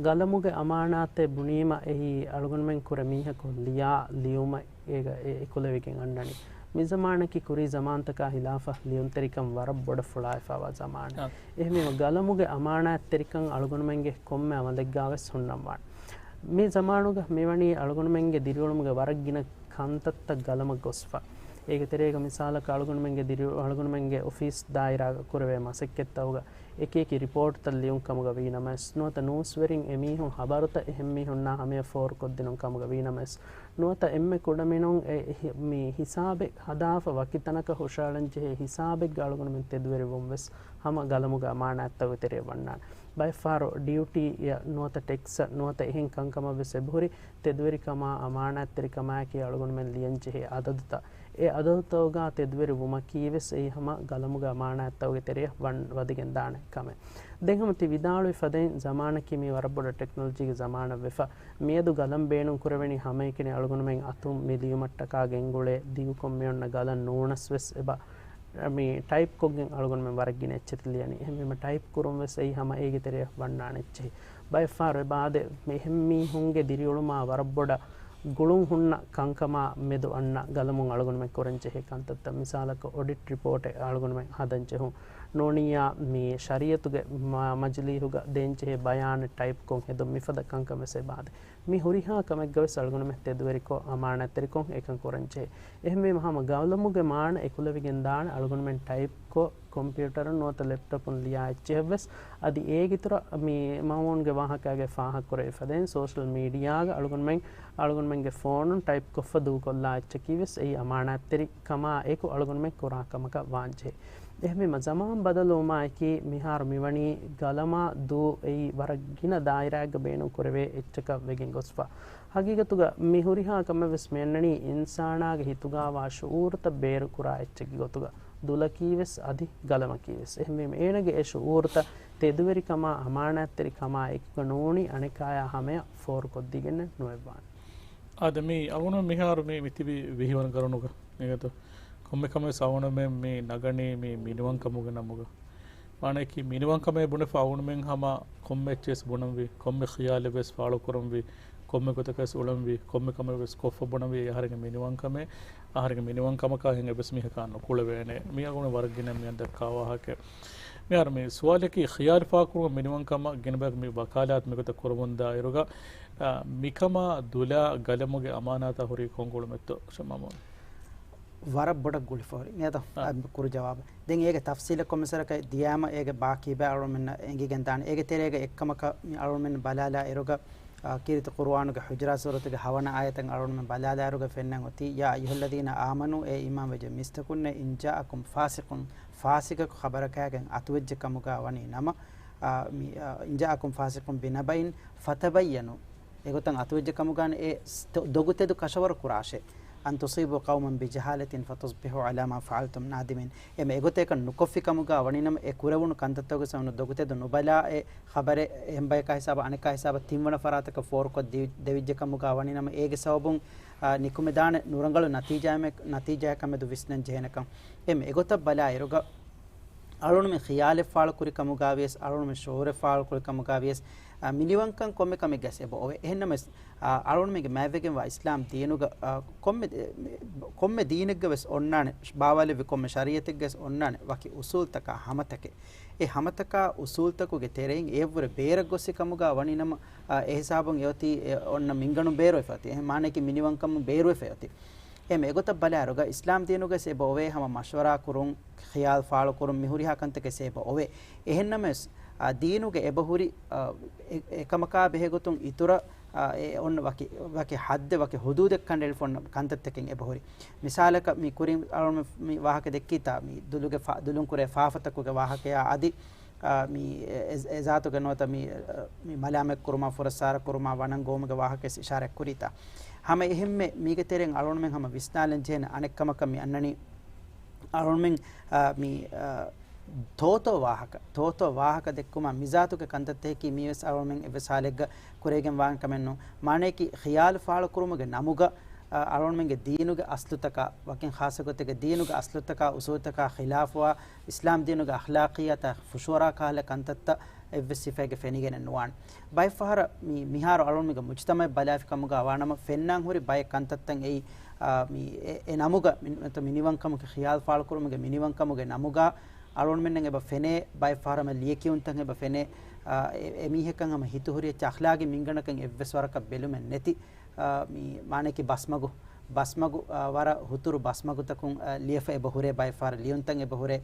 ގަލަމުގެ އަމާނާތެއް ބުނީމަ އެއީ އަޅުގަނޑުމެން ކުރެ މީހަކު ލިޔާ ލިޔުމަށް އޭގަ އެ އެކުލެވިގެން އަންނަނީ. މިޒަމާނަކީ ކުރީ ޒަމާންތަކާ ހިލާފަށް ލިޔުންތެރިކަން ވަރަށް ބޮޑަށް ފުޅާވެފަވާ ޒަމާނެއް. އާ. އެހެންވީމަ ގަލަމުގެ އަމާނާތްތެރިކަން އަޅުގަނޑުމެންގެ ކޮންމެ އަމަލެއްގާވެސް ހުންނަންވާނެ. މި ޒަމާނުގަ މިވަނީ އަޅުގަނޑުމެންގެ ދިރިއުޅުމުގެ ވަރަށް ގިނަ ކަންތައްތައް ގަލަމަށް ގޮސްފަ. އޭގެ ތެރޭގަ މިސާލަކަށް އަޅުގަނޑުމެންގެ ދިރިއު-، އަޅުގަނޑުމެންގެ އޮފީސް ދާއިރާގަ ކުރެވޭ މަސައްކަތްތަކުގަ އެކި އެކި ރިޕޯޓްތައް ލިޔުން ކަމުގަ ވީނަމަވެސް، ނުވަތަ ނޫސްވެރިން އެމީހުން ހަބަރުތައް އެހެން މީހުންނާ ހަމަޔަށް ފޯރުކޮށްދިނުން ކަމުގަ ވީނަމަވެސް، ނުވަތަ އެންމެ ކުޑަމިނުން އެ ހި-، މި ހިސާބެއް ހަދާފަ ވަކި ތަނަކަށް ހުށައަޅަން ޖެހޭ ހިސާބެއްގަ އަޅުގަނޑުމެން ތެދުވެރިވުން ވެސް ހަމަ ގަލަމުގެ އަމާނާތްތަކުގެ ތެރެއަށް ވަންނާނެ. ބައެއްފަހަރު ޑިއުޓީއަށް ނުވަތަ ޓެކްސަށް ނުވަތަ އެހެން ކަންކަމަށް ވެސް އެބަހުރި ތެދުވެރިކަމާ އަމާނާތްތެރިކަމާއެކީ އަޅުގަނޑުމެން ލިޔަން ޖެހޭ އަދަދުތައް. އެ އަދަދުތަކުގަ ތެދުވެރި ވުމަކީ ވެސް އެއީ ހަމަ ގަލަމުގެ އަމާނާތްތަކުގެ ތެރެއަށް ވަން-، ވަދެގެން ދާނެ ކަމެއް. ދެން ހަމަ ތި ވިދާޅުވި ފަދައިން ޒަމާނަކީ މީ ވަރަށް ބޮޑަށް ޓެކްނޮލޮޖީގެ ޒަމާނަށް ވެފަ. މިއަދު ގަލަން ބޭނުން ކުރެވެނީ ހަމައެކަނި އަޅުގަނޑުމެން އަތުން މި ލިޔުމަށްޓަކާ ގެންގުޅޭ ދިގުކޮށް މި އޮންނަ ގަލަން ނޫނަސް ވެސް އެބަ މި ޓައިޕްކޮށްގެން އަޅުގަނޑުމެން ވަރަށް ގިނަ އެއްޗެތި ލިޔަނީ. އެހެންވީމަ ޓައިޕް ކުރުން ވެސް އެއީ ހަމަ އޭގެ ތެރެއަށް ވަންނާނެ އެއްޗެހި. ބައެއްފަހަރު އެބަ އާދެ، އެހެން މީހުންގެ ދިރިއުޅުމާ ވަރަށް ބޮޑަށް ގުޅުން ހުންނަ ކަންކަމާ މެދު އަންނަ ގަލަމުން އަޅުގަނޑުމެން ކުރަން ޖެހޭ ކަންތައްތައް. މިސާލަކަށް އޮޑިޓް ރިޕޯޓެއް އަޅުގަނޑުމެން ހަދަން ޖެހުން. ނޫނިއްޔާ މި ޝަރީއަތުގެ މަ-، މަޖިލީހުގަ ދޭން ޖެހޭ ބަޔާނެއް ޓައިޕްކޮށް ހެދުން މިފަދަ ކަންކަން ވެސް އެބަ އާދެ. މި ހުރިހާ ކަމެއްގަ ވެސް އަޅުގަނޑުމެން ތެދުވެރިކޮށް، އަމާނާތްތެރިކޮށް އެކަން ކުރަން ޖެހޭ. އެހެންވީމަ ހަމަ ގަލަމުގެ މާނަ އެކުލެވިގެން ދާނެ އަޅުގަނޑުމެން ޓައިޕްކޮށް، ކޮމްޕިއުޓަރުން ނުވަތަ ލެޕްޓޮޕުން ލިޔާ އެއްޗެހި ވެސް. އަދި އޭގެ އިތުރަށް މި މައުމޫންގެ ވާހަކާގެ ފާހަގަކުރެވި ފަދައިން ސޯޝަލް މީޑިއާގަ އަޅުގަނޑުމެން، އަޅުގަނޑުމެންގެ ފޯނުން ޓައިޕްކޮށްފަ ދޫކޮށްލާ އެއްޗަކީ ވެސް އެއީ އަމާނާތްތެރިކަމާ އެކު އަޅުގަނޑުމެން ކުރާ ކަމަކަށް ވާންޖެހޭ. އެހެންވީމަ ޒަމާން ބަދަލުވުމާއެކީ މިހާރު މިވަނީ ގަލަމާ ދޫ އެއީ ވަރަށް ގިނަ ދާއިރާއެއްގަ ބޭނުން ކުރެވޭ އެއްޗަކަށް ވެގެން ގޮސްފަ. ހަގީގަތުގަ މި ހުރިހާ ކަމެއް ވެސް މިއަންނަނީ އިންސާނާގެ ހިތުގަވާ ޝުޢޫރުތައް ބޭރުކުރާ އެއްޗެއްގެ ގޮތުގަ. ދުލަކީވެސް އަދި ގަލަމަކީވެސް. އެހެންވީމަ އޭނަގެ އެ ޝުޢޫރުތައް ތެދުވެރިކަމާ އަމާނާތްތެރިކަމާ އެކުގަ ނޫނީ އަނެކާޔާ ހަމަޔަށް ފޯރުކޮށްދީގެންނެއް ނުވެއްވާނެ. އާދެ، މި އަޅުގަނޑު މިހާރު މި، މި ތިބި ވިހިވަނަ ގަރުނުގަ އެގަތު ކޮންމެ ކަމެއް ވެސް އަޅުގަނޑުމެން މި ނަގަނީ މި މިނިވަންކަމުގެ ނަމުގަ. މާނައަކީ މިނިވަންކަމޭ ބުނެފަ އަޅުގަނޑުމެން ހަމަ ކޮންމެ އެއްޗެއް ވެސް ބުނަންވީ، ކޮންމެ ޚިޔާލެއް ވެސް ފާޅުކުރަންވީ، ކޮންމެ ގޮތަކަށް ވެސް އުޅަންވީ، ކޮންމެ ކަމެއް ވެސް ކޮށްފަ ބުނަންވީ، އެ އަހަރެންގެ މިނިވަންކަމޭ، އަހަރެންގެ މިނިވަންކަމަކާ ހިނގަ އެއްވެސް މީހަކާ ނުކުޅެވޭނެ. މީ އަޅުގަނޑު ވަރަށް ގިނަ މިއަށް ދައްކާ ވާހަކައެއް. މިހާރު މި ސުވާލަކީ ޚިޔާލު ފާޅުކުރުމަށް މިނިވަންކަމަށް ގިނަ ބަޔަކު މި ވަކާލާތު މިގޮތަށް ކުރަމުންދާ އިރުގަ، އާ، މިކަމާ ދުލާ ގަލަމުގެ އަމާނާތާ ހުރީ ކޮން ގުޅުމެއްތޯ؟ ޝަމާމޫން. ވަރަށް ބޮޑަށް ގުޅިފަ ހުރި ނޭތޯ؟ އާ. އަ، ކުރު ޖަވާބު. ދެން އޭގެ ތަފްސީލަށް ކޮންމެސް ވަރަކަށް ދިޔާމަ އޭގެ ބާކީ ބައި އަޅުމެންނަށް އެނގިގެން ދާނެ. އޭގެ ތެރޭގަ އެއްކަމަކަށް މި އަޅުމެން ބަލާލާ އިރުގަ، އާ، ކީރިތި ޤުރުއާނުގެ ޙުޖުރާތް ސޫރަތުގެ ހަވަނަ އާޔަތަށް އަޅުމެން ބަލާލާ އިރުގަ ފެންނަން އޮތީ، يا أيها الذين آمنوا، އޭ އީމާންވެއްޖެ މީސްތަކުންނޭ، إن جاءكم فاسق، ފާސިގަކު ޚަބަރަކާގެން އަތުވެއްޖެ ކަމުގަ ވަނީ ނަމަ، އާ، މި، އާ، إن جاءكم فاسق بنبإ فتبينوا، އެގޮތަށް އަތުވެއްޖެ ކަމުގާ އެ ސް-، ދޮ-، ދޮގުތެދު ކަށަވަރު ކުރާށޭ. أن تصيبوا قوما بجهالة فتصبحوا على ما فعلتم نادمين. އެމެ އެގޮތަކަށް ނުކޮށްފި ކަމުގާ ވަނީނަމަ އެ ކުރެވުނު ކަންތައްތަކުގެ ސަބަބުން ދޮގުތެދު ނުބަލާ އެ ޚަބަރެއް އެހެން ބަޔަކާ ހިސާބަށް އަނެކާ ހިސާބަށް ތިންވަނަ ފަރާތަކަށް ފޯރުކޮށް ދި-، ދެވިއްޖެ ކަމުގާ ވަނީނަމަ އޭގެ ސަބަބުން، އާ، ނިކުމެދާނެ ނުރަނގަޅު ނަތީޖާއެއް، ނަތީޖާއެއް ކަމެދު ވިސްނަން ޖެހޭނެކަން. އެމެ އެގޮތަށް ބަލާ އިރުގަ އަޅުންމެ ޚިޔާލެއް ފާޅުކުރި ކަމުގާވިޔަސް، އަޅުންމެ ޝުޢޫރެއް ފާޅުކުރި ކަމުގާވިޔަސް، އާ، މިނިވަންކަން ކޮންމެ ކަމެއްގަސް އެބަ އޮވޭ. އެހެންނަމަވެސް، އާ، އަޅުންމެގެ މާތްވެގެންވާ އިސްލާމް ދީނުގަ، އާ، ކޮންމެ، ކޮންމެ ދީނެއްގަ ވެސް އޮންނާނެ، ބާވާލެއްވި ކޮންމެ ޝަރީޢަތެއްގަ ވެސް އޮންނާނެ ވަކި އުސޫލްތަކާ ހަމަތަކެއް. އެ ހަމަތަކާ އުސޫލްތަކުގެ ތެރެއިން އެއަށްވުރެ ބޭރަށް ގޮއްސި ކަމުގާ ވަނީ ނަމަ، އާ، އެ ހިސާބުން އެއޮތީ އެ އޮންނަ މިންގަނޑު ބޭރުވެފަ އޮތީ. އެހެން މާނައަކީ މިނިވަންކަމުން ބޭރުވެފަ އޮތީ. އެމެ އެގޮތަށް ބަލާއިރުގަ އިސްލާމް ދީނުގަސް އެބަ އޮވޭ ހަމަ މަޝްވަރާ ކުރުން، ޚިޔާލް ފާޅުކުރުން މިހުރިހާ ކަންތަކެއް އެބަ އޮވޭ. އެހެންނަމަވެސް، އާ، ދީނުގެ އެބަހުރި، އާ، އެ-، އެކަމަކާ ބެހޭގޮތުން އިތުރަށް، އާ، އެ އޮންނަ ވަކި، ވަކި ޙައްދެއް، ވަކި ޙުދޫދެއް ކަނޑައެޅިފަ އޮންނަ ކަންތައްތަކެއް އެބަހުރި. މިސާލަކަށް މި ކުރިން އަޅުމެން މި ވާހަކަ ދެއްކީތާ، މި ދުލުގެ ފާ-، ދުލުން ކުރޭ ފާފަތަކުގެ ވާހަކަޔާ އަދި، އާ، މި އެ-، އެ-، އެޒާތުގެ ނުވަތަ މި، އަ، މި މަލާމަތްކުރުމާ، ފުރައްސާރަކުރުމާ، ވަނަން ގޮވުމުގެ ވާހަކަވެސް އިޝާރަތް ކުރީތާ. ހަމަ އެހެންމެ މީގެ ތެރެއިން އަޅުންމެން ހަމަ ވިސްނާލަން ޖެހޭނެ އަނެއްކަމަކަށް މި އަންނަނީ އަޅުންމެން، އަ، މި، އަ، ތޯތޯ ވާހަކަ، ތޯތޯ ވާހަކަ ދެއްކުމާ މިޒާތުގެ ކަންތައްތަކަކީ މީވެސް އަޅުންމެން އެއްވެސް ހާލެއްގަ ކުރެވިގެން ވާން ކަމެއް ނޫން. މާނައަކީ ޚިޔާލު ފާޅުކުރުމުގެ ނަމުގަ، އަ، އަޅުންމެންގެ ދީނުގެ އަސްލުތަކާ، ވަކިން ޚާއްޞަ ގޮތެއްގެ ދީނުގެ އަސްލުތަކާ، އުސޫލުތަކާ ޚިލާފުވާ، އިސްލާމް ދީނުގެ އަޚްލާޤިއްޔާތާ ފުށުއަރާ ކަހަލަ ކަންތައްތައް އެއްވެސް ސިފައެއްގަ ފެނިގެނެއް ނުވާނެ. ބައެއް ފަހަރަށް މި، މިހާރު އަޅުންމެންގެ މުޖްތަމަޢެއް ބަލާފި ކަމުގަ ވާނަމަ، ފެންނާން ހުރި ބައެއް ކަންތައްތައް އެއީ، އާ، މި، އެ، އެ ނަމުގަ މި، މިނިވަންކަމުގެ ޚިޔާލު ފާޅުކުރުމުގެ މިނިވަންކަމުގެ ނަމުގަ އަޅުންމެންނަށް އެބަ ފެނޭ، ބައެއް ފަހަރަށް ލިޔެކިޔުންތައް އެބަ ފެނޭ، އާ، އެ، އެ މީހަކަށް ހަމަ ހިތުހުރި އެއްޗެއް އަޚްލާގީ މިންގަނޑަކަށް އެއްވެސް ވަރަކަށް ބެލުމެއް ނެތި، އާ، މި މާނައަކީ ބަސްމަގު، ބަސްމަގު، އާ، ވަރަށް ހުތުރު ބަސްމަގުތަކުން، އާ، ލިޔެފަ އެބަ ހުރޭ، ބައެއް ފަހަރަށް ލިޔުންތައް އެބަ ހުރޭ.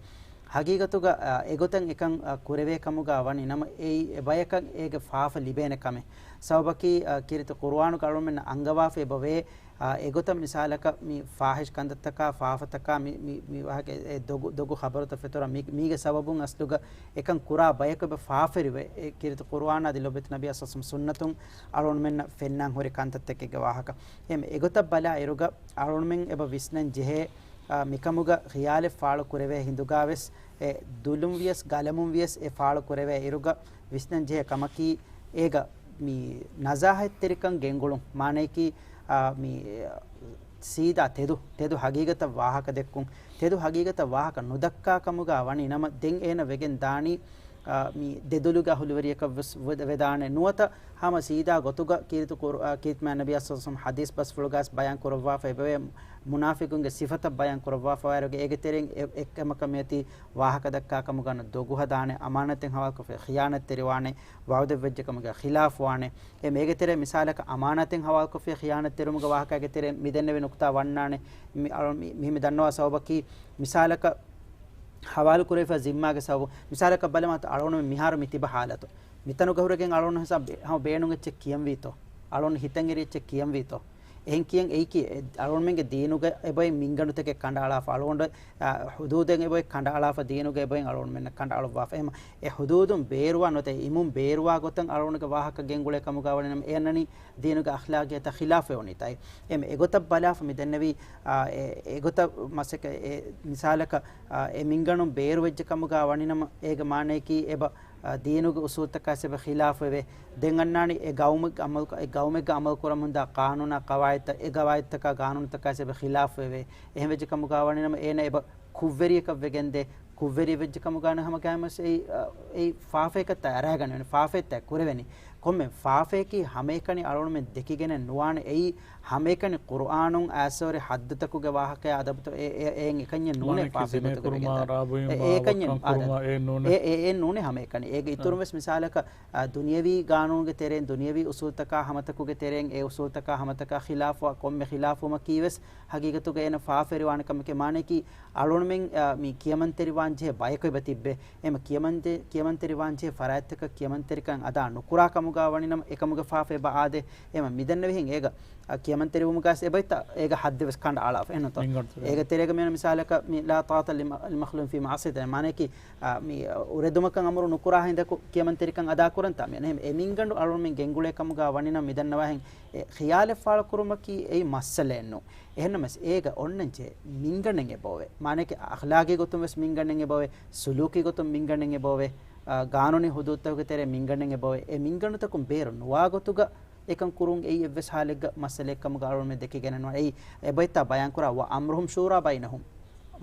ހަގީގަތުގަ، އާ، އެގޮތަށް އެކަން، އާ، ކުރެވޭ ކަމުގަ ވަނީ ނަމަ، އެއީ އެ ބަޔަކަށް އޭގެ ފާފަ ލިބޭނެ ކަމެއް. ސަބަބަކީ، އާ، ކީރިތި ޤުރުއާނުގަ އަޅުމެންނަށް އަންގަވާފަ އެބަ ވޭ، އާ، އެގޮތަށް މިސާލަކަށް މި ފާޙިޝް ކަންތައްތަކާ، ފާފަތަކާ، މި، މި، މި ވާހަކަ އެ ދޮގު، ދޮގު ޚަބަރުތައް ފެތުރާ، މި، މީގެ ސަބަބުން އަސްލުގަ އެކަން ކުރާ ބަޔަކު އެބަ ފާފަވެރިވޭ. އެ ކީރިތި ޤުރުއާނާ އަދި ލޮބުވެތި ނަބިއްޔާ ޞައްލަﷲު ޢަލައިހި ވަސައްލަމަ ސުންނަތުން އަޅުންމެންނަށް ފެންނާން ހުރި ކަންތައްތަކެއްގެ ވާހަކަ. އެމެ އެގޮތަށް ބަލާ އިރުގަ އަޅުންމެން އެބަ ވިސްނަން ޖެހޭ، އާ، މިކަމުގަ ޚިޔާލެއް ފާޅު ކުރެވޭ ހިނދުގާވެސް، އެ ދުލުން ވިޔަސް ގަލަމުން ވިޔަސް އެ ފާޅު ކުރެވޭ އިރުގަ ވިސްނަން ޖެހޭ ކަމަކީ، އޭގަ މި ނަޒާހަތްތެރިކަން ގެންގުޅުން، މާނައަކީ، އާ، މި ސީދާ ތެދު، ތެދު ހަގީގަތަށް ވާހަކަ ދެއްކުން، ތެދު ހަގީގަތަށް ވާހަކަ ނުދައްކާ ކަމުގަ ވަނީ ނަމަ، ދެން އޭނަ ވެގެން ދާނީ، އާ، މި ދެދުލުގެ އަހުލުވެރިޔަކަށް ވެސް ވެ-، ވެދާނެ ނުވަތަ ހަމަ ސީދާ ގޮތުގަ ކީރިތި ޤުރު-، އާ، ކީރިތި މާތް ނަބިއްޔާ ޞައްލަﷲު ޢަލައިހި ވަސައްލަމަ ޙަދީޘް ބަސްފުޅުގަސް ބަޔާން ކުރައްވާފަ އެބަވޭ، މުނާފިޤުންގެ ސިފަތައް ބަޔާން ކުރައްވާފަ ވާއިރުގެ އޭގެ ތެރެއިން އެ-، އެއްކަމަކަށް މިއޮތީ ވާހަކަ ދައްކާ ކަމުގަ ނު ދޮގު ހަދާނެ، އަމާނަތެއް ހަވާލުކޮށްފަ ޚިޔާނަތްތެރިވާނެ، ވަޢުދެއްވެއްޖެ ކަމުގަ ޚިލާފުވާނެ. އެ މޭގެ ތެރޭ މިސާލަކަށް އަމާނަތެއް ހަވާލުކޮށްފި ޚިޔާނަތްތެރިވުމުގެ ވާހަކައިގެ ތެރޭ މި ދެންނެވި ނުކުތާ ވަންނާނެ. މި އަޅު-، މި-، މި-، މި ދަންނަވާ ސަބަބަކީ މިސާލަކަށް ހަވާލު ކުރެވިފަ ޒިންމާގެ ސަބަބު. މިސާލަކަށް ބަލަމާ އަޅުނު މިހާރު މި ތިބަ ހާލަތު. މިތަނުގަ ހުރެގެން އަޅުނު ހިސާބް ބޭ-، ހަމަ ބޭނުން އެއްޗެއް ކިޔަންވީތޯ؟ އަޅުން ހިތަށް އެރި އެއްޗެއް ކިޔަންވީތޯ؟ އެހެން ކިޔަން އެއީކީ، އެ އަޅުގަނޑުމެންގެ ދީނުގަ އެބައި މިންގަނޑުތަކެއް ކަނޑައަޅާފަ، އަޅުގަނޑު، އާ، ހުދޫދެއް އެބައި ކަނޑައަޅާފަ، ދީނުގަ އެބައި އަޅުގަނޑުމެންނަށް ކަނޑައަޅުއްވާފަ. އެހެން އެ ހުދޫދުން ބޭރުވާ ނުވަތަ އިމުން ބޭރުވާ ގޮތަށް އަޅުގަނޑުގެ ވާހަކަ ގެންގުޅޭ ކަމުގަ ވަނީނަމަ، އޭނަނީ ދީނުގެ އަޚްލާގިއްޔަތަށް ޚިލާފުވެ އޮނިތާއި. އެމް އެގޮތަށް ބަލާފަ މި ދެންނެވީ، އާ، އެ، އެގޮތަށް މަސައްކަ-، އެ، މިސާލަކަށް، އާ، އެ މިންގަނޑުން ބޭރުވެއްޖެ ކަމުގަ ވަނީނަމަ، އޭގެ މާނަޔަކީ އެބަ، އާ، ދީނުގެ އުސޫލްތަކާސް އެބަ ޚިލާފުވެވޭ. ދެން އަންނާނީ އެ ގައުމެއްގެ އަމަލު، އެ ގައުމެއްގަ އަމަލު ކުރަމުންދާ ޤާނޫނާ ޤަވާއިދުތައް، އެ ޤަވާއިދުތަކާ ޤާނޫނުތަކާސް އެބަ ޚިލާފުވެވޭ. އެހެން ވެއްޖެ ކަމުގަ ވަނީނަމަ އޭނަ އެބަ ކުށްވެރިއަކަށް ވެގެންދޭ، ކުށްވެރި ވެއްޖެ ކަމުގާ ހަމަ ގާމަސް އެއީ، އެއީ ފާފައަކަށްތާ އަރާގަނެވެނީ، ފާފައެއްތާ ކުރެވެނީ. ކޮންމެ ފާފައަކީ ހަމައެކަނި އަޅުގަނޑުމެން ދެކިގެނެއް ނުވާނެ. އެއީ ހަމައެކަނި ޤުރުއާނުން އާސޯރި ޙައްދުތަކުގެ ވާހަކަޔާ އަދަބުތައް އެ، އެ، އެއިން އެކަންޏެއް ނޫނޭ މާނައަކީ ފާފައެއް ޒިނޭ ގޮތަށް ކުރުމާ، ވެގެންދާ. ރާ ބުއިމާ، އެ، އެކަންޏެއް ވައްކަން އާދެ. ކުރުމާ އެއް ނޫނޭ. އެ، އެ، އެއް ނޫނޭ ހަމައެކަނި. އޭގެ އާ. އިތުރުން ވެސް މިސާލަކަށް، އާ، ދުނިޔަވީ ގާނޫނުގެ ތެރެއިން، ދުނިޔަވީ އުސޫލްތަކާ ހަމަތަކުގެ ތެރެއިން، އެ އުސޫލްތަކާ ހަމަތަކާ ޚިލާފު، ކޮންމެ ޚިލާފުވުމަކީ ވެސް ހަގީގަތުގަ އޭނަ ފާފަވެރިވާނެ ކަމެކޭ. މާނައަކީ އަޅުގަނޑުމެން، އާ، މި ކިޔަމަންތެރިވާން ޖެހޭ ބަޔަކު އެބަ ތިއްބެ. އެމަ ކިޔަމަން ޖެ-، ކިޔަމަންތެރިވާން ޖެހޭ ފަރާތްތަކަށް ކިޔަމަންތެރިކަން އަދާ ނުކުރާ ކަމުގަ ވަނީނަމަ، އެކަމުގެ ފާފަ އެބަ އާދޭ. އެމަ މިދެންނެވިހެން އޭގަ، އާ، ކިޔަމަންތެރިވުމުގަސް އެބައިތަ އޭގަ ހައްދެއް ވެސް ކަނޑައަޅާފަ. އެހެންނުތޯ؟ މިންގަނޑު ތެރޭ. އޭގެ ތެރޭގަ މިއަންނަ މިސާލަކަށް މި لا طاعة لم-، لمخلوق في معصية. މާނައަކީ، އާ، މި އުރެދުމަކަށް އަމުރު ނުކުރާ ހިނދަކު ކިޔަމަންތެރިކަން އަދާ ކުރަންތާ މި. އެހެން އެ މިންގަނޑު އަޅުގަނޑުމެން ގެންގުޅޭ ކަމުގަ ވަނީނަމަ މިދަންނަވާހެން އެ ޚިޔާލެއް ފާޅުކުރުމަކީ އެއީ މައްސަލައެއް ނޫން. އެހެންނަމަވެސް އޭގަ އޮންނަންޖެހޭ މިންގަނޑެއް އެބައޮވޭ. މާނައަކީ އަޚްލާގީ ގޮތުން ވެސް މިންގަނޑެއް އެބައޮވޭ، ސުލޫކީ ގޮތުން މިންގަނޑެއް އެބައޮވޭ، އާ، ގާނޫނީ ހުދޫދުތަކުގެ ތެރޭ މިންގަނޑެއް އެބައޮވޭ. އެ މިންގަނޑުތަކުން ބޭރު ނުވާ ގޮތުގަ އެކަން ކުރުން އެއީ އެއްވެސް ހާލެއްގަ މައްސަލައެއް ކަމުގަ އަޅުގަނޑުމެން ދެކިގެނެއް ނުވާނެ. އެއީ އެބައިތާ ބަޔާންކުރާ وأمرهم شورى بينهم.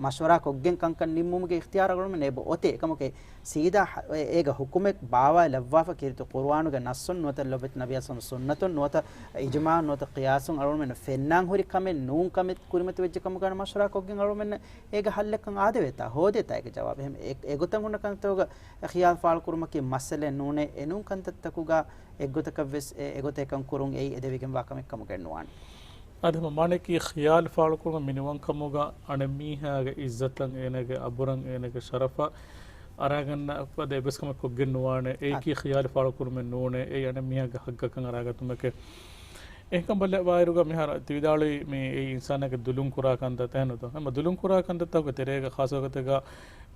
މަޝްވަރާ ކޮށްގެން ކަންކަން ނިންމުމުގެ އިޚްތިޔާރު އަޅުގަނޑުމެން އެބަ އޮތޭ. އެކަމަކު ސީދާ ހަ-، އޭގަ ހުކުމެއް ބާވާލައްވާފަ ކީރިތި ޤުރުއާނުގެ ނައްސުން ނުވަތަ ލޮބެތި ނަބިއްޔާ ސަމް ސުންނަތުން ނުވަތަ އިޖުމާޢުން ނުވަތަ ޤިޔާސުން އަޅުގަނޑުމެން ފެންނާން ހުރި ކަމެއް ނޫން ކަމެއް ކުރިމަތިވެއްޖެ ކަމުގަ މަޝްވަރާ ކޮށްގެން އަޅުގަނޑުމެން އޭގަ ހައްލެއްކަން އާދެވޭތާ، ހޯދޭތާ އޭގެ ޖަވާބު. އެހެން އެ-، އެގޮތަށް ހުންނަ ކަންތަކުގަ ޚިޔާލު ފާޅުކުރުމަކީ މައްސަލައެއް ނޫނޭ. އެނޫން ކަންތައްތަކުގަ އެއްގޮތަކަށްވެސް އެ-، އެގޮތަށް އެކަން ކުރުން އެއީ އެދެވިގެންވާ ކަމެއް ކަމުގައެއް ނުވާނެ. އާދެ، ހަމަ މާނައަކީ ޚިޔާލު ފާޅުކުރުމަށް މިނިވަންކަމުގަ އަނެއްމީހާގެ އިއްޒަތަށް، އޭނަގެ އަބުރަށް، އޭނަގެ ޝަރަފަށް އަރާގަންނަ އެއްވެސް ކަމެއް ކޮށްގެން ނުވާނެ. އެއީކީ އާ. ޚިޔާލު ފާޅުކުރުމެއް ނޫނޭ. އެއީ އަނެއްމީހާގެ ހައްގަކަށް އަރާގަތުމެކޭ. އެހެންކަން ބަލާއިރުގަ މިހާރު ތި ވިދާޅުވީ މި އެއީ އިންސާނާގެ ދުލުން ކުރާ ކަންތައް ތަހެނުތޯ. ހަމަ ދުލުން ކުރާ ކަންތައްތަކުގެ ތެރޭގަ ޚާއްޞަ ގޮތެއްގަ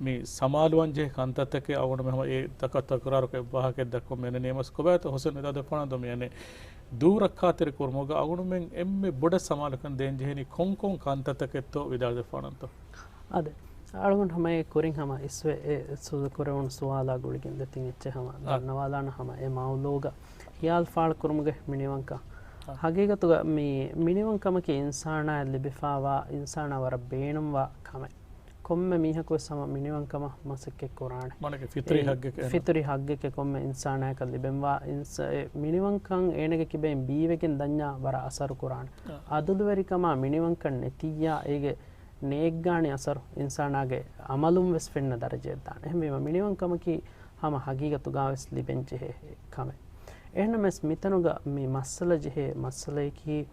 މި ސަމާލުވާން ޖެހޭ ކަންތައްތަކެއް އަޅުގަނޑު މި ހަމަ އެ ތަކަށް ތަކުރާރުކޮށް އެއްވާހަކައެއް ދައްކަމުން އެންނެނީ. އެމަސް ކޮބާތޯ ހުސެން ވިދާޅުދެއްވާނަންތޯ މި އަނެއް ދޫ ރައްކާތެރި ކުރުމުގަ އަޅުގަނޑުމެން އެންމެ ބޮޑަށް ސަމާލުކަން ދޭން ޖެހެނީ ކޮން ކޮން ކަންތައްތަކެއްތޯ ވިދާޅުދެއްވާނަންތޯ؟ އާދެ، އަޅުގަނޑު ހަމަ އެ ކުރިން ހަމަ އިސްވެ އެ ސުދު ކުރެވުނު ސުވާލާ ގުޅިގެން ދެތިން އެއްޗެއް ހަމަ އާ. ދަންނަވާލާނަ ހަމަ އެ މައުޟޫގަ ޚިޔާލު ފާޅުކުރުމުގެ މިނިވަންކަން. އާ. ހަގީގަތުގަ މި މިނިވަންކަމަކީ އިންސާނާއަށް ލިބިފާވާ، އިންސާނާ ވަރަށް ބޭނުންވާ ކަމެއް. ކޮންމެ މީހަކުވެސް ހަމަ މިނިވަންކަމަށް މަސައްކަތް ކުރާނެ. މާނައަކީ ފިތުރީ އެ ހައްގެކޭ. ފިތުރީ ހައްގެކޭ ކޮންމެ އިންސާނާޔަކަށް ލިބެންވާ އިންސ-، އެ މިނިވަންކަން އޭނަގެ ކިބައިން ބީވެގެން ދަންޏާ ވަރަށް އަސަރު ކުރާނެ. އާ. އަދުލުވެރިކަމާ މިނިވަންކަން ނެތިއްޔާ އޭގެ ނޭއްގާނި އަސަރު އިންސާނާގެ އަމަލުން ވެސް ފެންނަ ދަރަޖައެއް ދާނެ. އެހެންވީމަ މިނިވަންކަމަކީ ހަމަ ހަގީގަތުގާވެސް ލިބެންޖެހޭ ކަމެއް. އެހެންނަމަވެސް މިތަނުގަ މި މައްސަލަ ޖެހޭ މައްސަލަޔަކީ،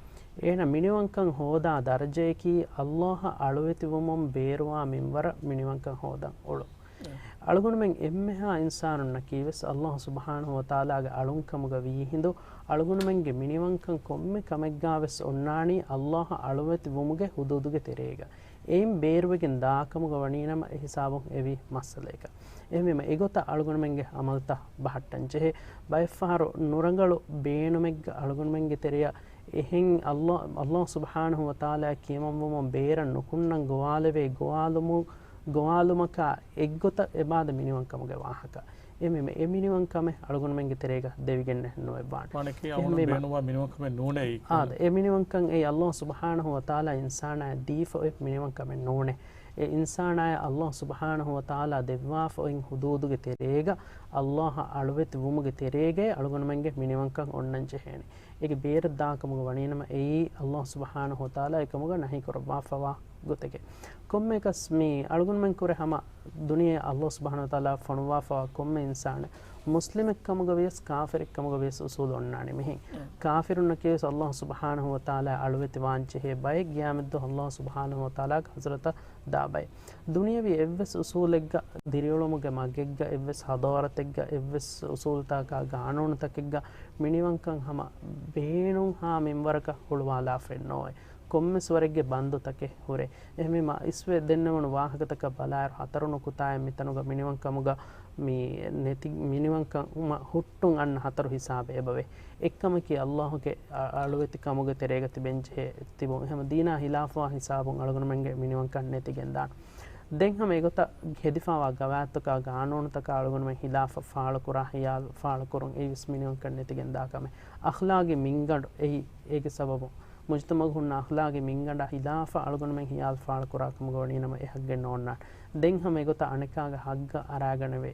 އޭނަ މިނިވަންކަން ހޯދާ ދަރަޖަޔަކީ، ﷲ އަށް އަޅުވެތިވުމުން ބޭރުވާ މިންވަރަށް މިނިވަންކަން ހޯދަން އުޅުން. އެ. އަޅުގަނޑުމެން އެންމެހާ އިންސާނުންނަކީވެސް ﷲ ސުބްޙާނަހޫ ވަތަޢާލާގެ އަޅުންކަމުގަ ވީހިނދު، އަޅުގަނޑުމެންގެ މިނިވަންކަން ކޮންމެ ކަމެއްގާވެސް އޮންނާނީ ﷲ އަށް އަޅުވެތިވުމުގެ ޙުދޫދުގެ ތެރޭގަ. އެއިން ބޭރުވެގެން ދާކަމުގަ ވަނީނަމަ އެ ހިސާބުން އެވީ މައްސަލައެއް. އެހެންވީމަ އެގޮތަށް އަޅުގަނޑުމެންގެ އަމަލުތައް ބަހައްޓަން ޖެހޭ. ބައެއްފަހަރު ނުރަނގަޅު ބޭނުމެއްގަ އަޅުގަނޑުމެންގެ ތެރެއަށް އެހެން ﷲ، ﷲ ސުބްޙާނަހޫ ވަތަޢާލާ ކިޔަމަންވުމުން ބޭރަށް ނުކުންނަން ގޮވާލެވޭ ގޮވާލުމު-، ގޮވާލުމަކާ އެއްގޮތަށް އެބާދަ މިނިވަންކަމުގެ ވާހަކަ. އެހެންވީމަ އެ މިނިވަންކަމެއް އަޅުގަނޑުމެންގެ ތެރޭގަ ދެވިގެންނެއް ނުވެއްވާނެ. މާނައަކީ އަޅުގަނޑު އެހެންވީމަ ބޭނުންވާ މިނިވަންކަމެއް ނޫނޭ އެއީ. އާދެ، އެ މިނިވަންކަން އެއީ ﷲ ސުބްޙާނަހޫ ވަތަޢާލާ އިންސާނާއަށް ދީފަ އޮތް މިނިވަންކަމެއް ނޫނޭ. އެ އިންސާނާއަށް ﷲ ސުބްޙާނަހޫ ވަތަޢާލާ ދެއްވާފަ އޮތް ޙުދޫދުގެ ތެރޭގަ، ﷲ އަށް އަޅުވެތި ވުމުގެ ތެރޭގައި އަޅުގަނޑުމެންގެ މިނިވަންކަން އޮންނަން ޖެހޭނެ. އޭގެ ބޭރަށް ދާކަމުގަ ވަނީނަމަ އެއީ ﷲ ސުބްޙާނަހޫ ވަތަޢާލާ އެކަމުގަ ނަހީ ކުރައްވާފަވާ ގޮތެކޭ. ކޮންމެއަކަސް މި އަޅުގަނޑުމެން ކުރެ ހަމަ ދުނިޔެ އައްލާހު ސުބްޙާނަހު ވަތަޢާލާ ފޮނުވާފަވާ ކޮންމެ އިންސާނެއް މުސްލިމެއްކަމުގަ ވިޔަސް ކާފިރެއްކަމުގަ ވިޔަސް އުސޫލު އޮންނާނެ މިހެން. ކާފިރުންނަކީ ވެސް އައްލާހު ސުބްޙާނަހު ވަތަޢާލާ އަޅުވެތި ވާންޖެހޭ ބައެއް ގިޔާމަތްދުވަހު އައްލާހު ސުބްޙާނަހު ވަތަޢާލާގެ ޙަޟްރަތަށް ދާ ބައެއް. ދުނިޔަވީ އެއްވެސް އުސޫލެއްގަ ދިރިއުޅުމުގެ މަގެއްގަ އެއްވެސް ޙަޟާރަތެއްގަ އެއްވެސް އުސޫލުތަކާ ގާނޫނުތަކެއްގަ މިނިވަންކަން ހަމަ ބޭނުންހާ މިންވަރަކަށް ހުޅުވާލާފައެއް ނޯވޭ. ކޮންމެސް ވަރެއްގެ ބަންދުތަކެއް ހުރޭ. އެހެންވީމަ، އިސްވެ ދެންނެވުނު ވާހަކަތަކަށް ބަލާއިރު، ހަތަރު ނުކުތާއެއް މިތަނުގަ މިނިވަންކަމުގަ މި ނެތި، މިނިވަންކަމަށް ހުއްޓުން އަންނަ ހަތަރު ހިސާބެއް އެބަވޭ. އެއްކަމަކީ އައްލާހުގެ އަ-، އަޅުވެތިކަމުގެ ތެރޭގަ ތިބެންޖެހޭ ތިބުން. އެހެން ދީނާ ހިލާފުވާ ހިސާބުން އަޅުގަނޑުމެންގެ މިނިވަންކަން ނެތިގެންދާނެ. ދެން ހަމަ އެގޮތަށް ހެދިފާވާ ގަވާއިދުތަކާ ގާނޫނުތަކާ އަޅުގަނޑުމެން ހިލާފަށް ފާޅުކުރާ ހިޔާލު ފާޅުކުރުން އެއީވެސް މިނިވަންކަން ނެތިގެންދާ ކަމެއް. އަޚްލާގީ މިންގަނޑު އެއީ، އޭގެ ސަބަބުން މުޖުތަމަޢުގަ ހުންނަ އަޚްލާގީ މިންގަނޑާ ހިލާފަށް އަޅުގަނޑުމެން ހިޔާލު ފާޅުކުރާ ކަމުގަ ވަނީނަމަ އެ ހައްގެއް ނޯންނާނެ. ދެން ހަމަ އެގޮތަށް އަނެކާގެ ހައްގަށް އަރާގަނެވޭ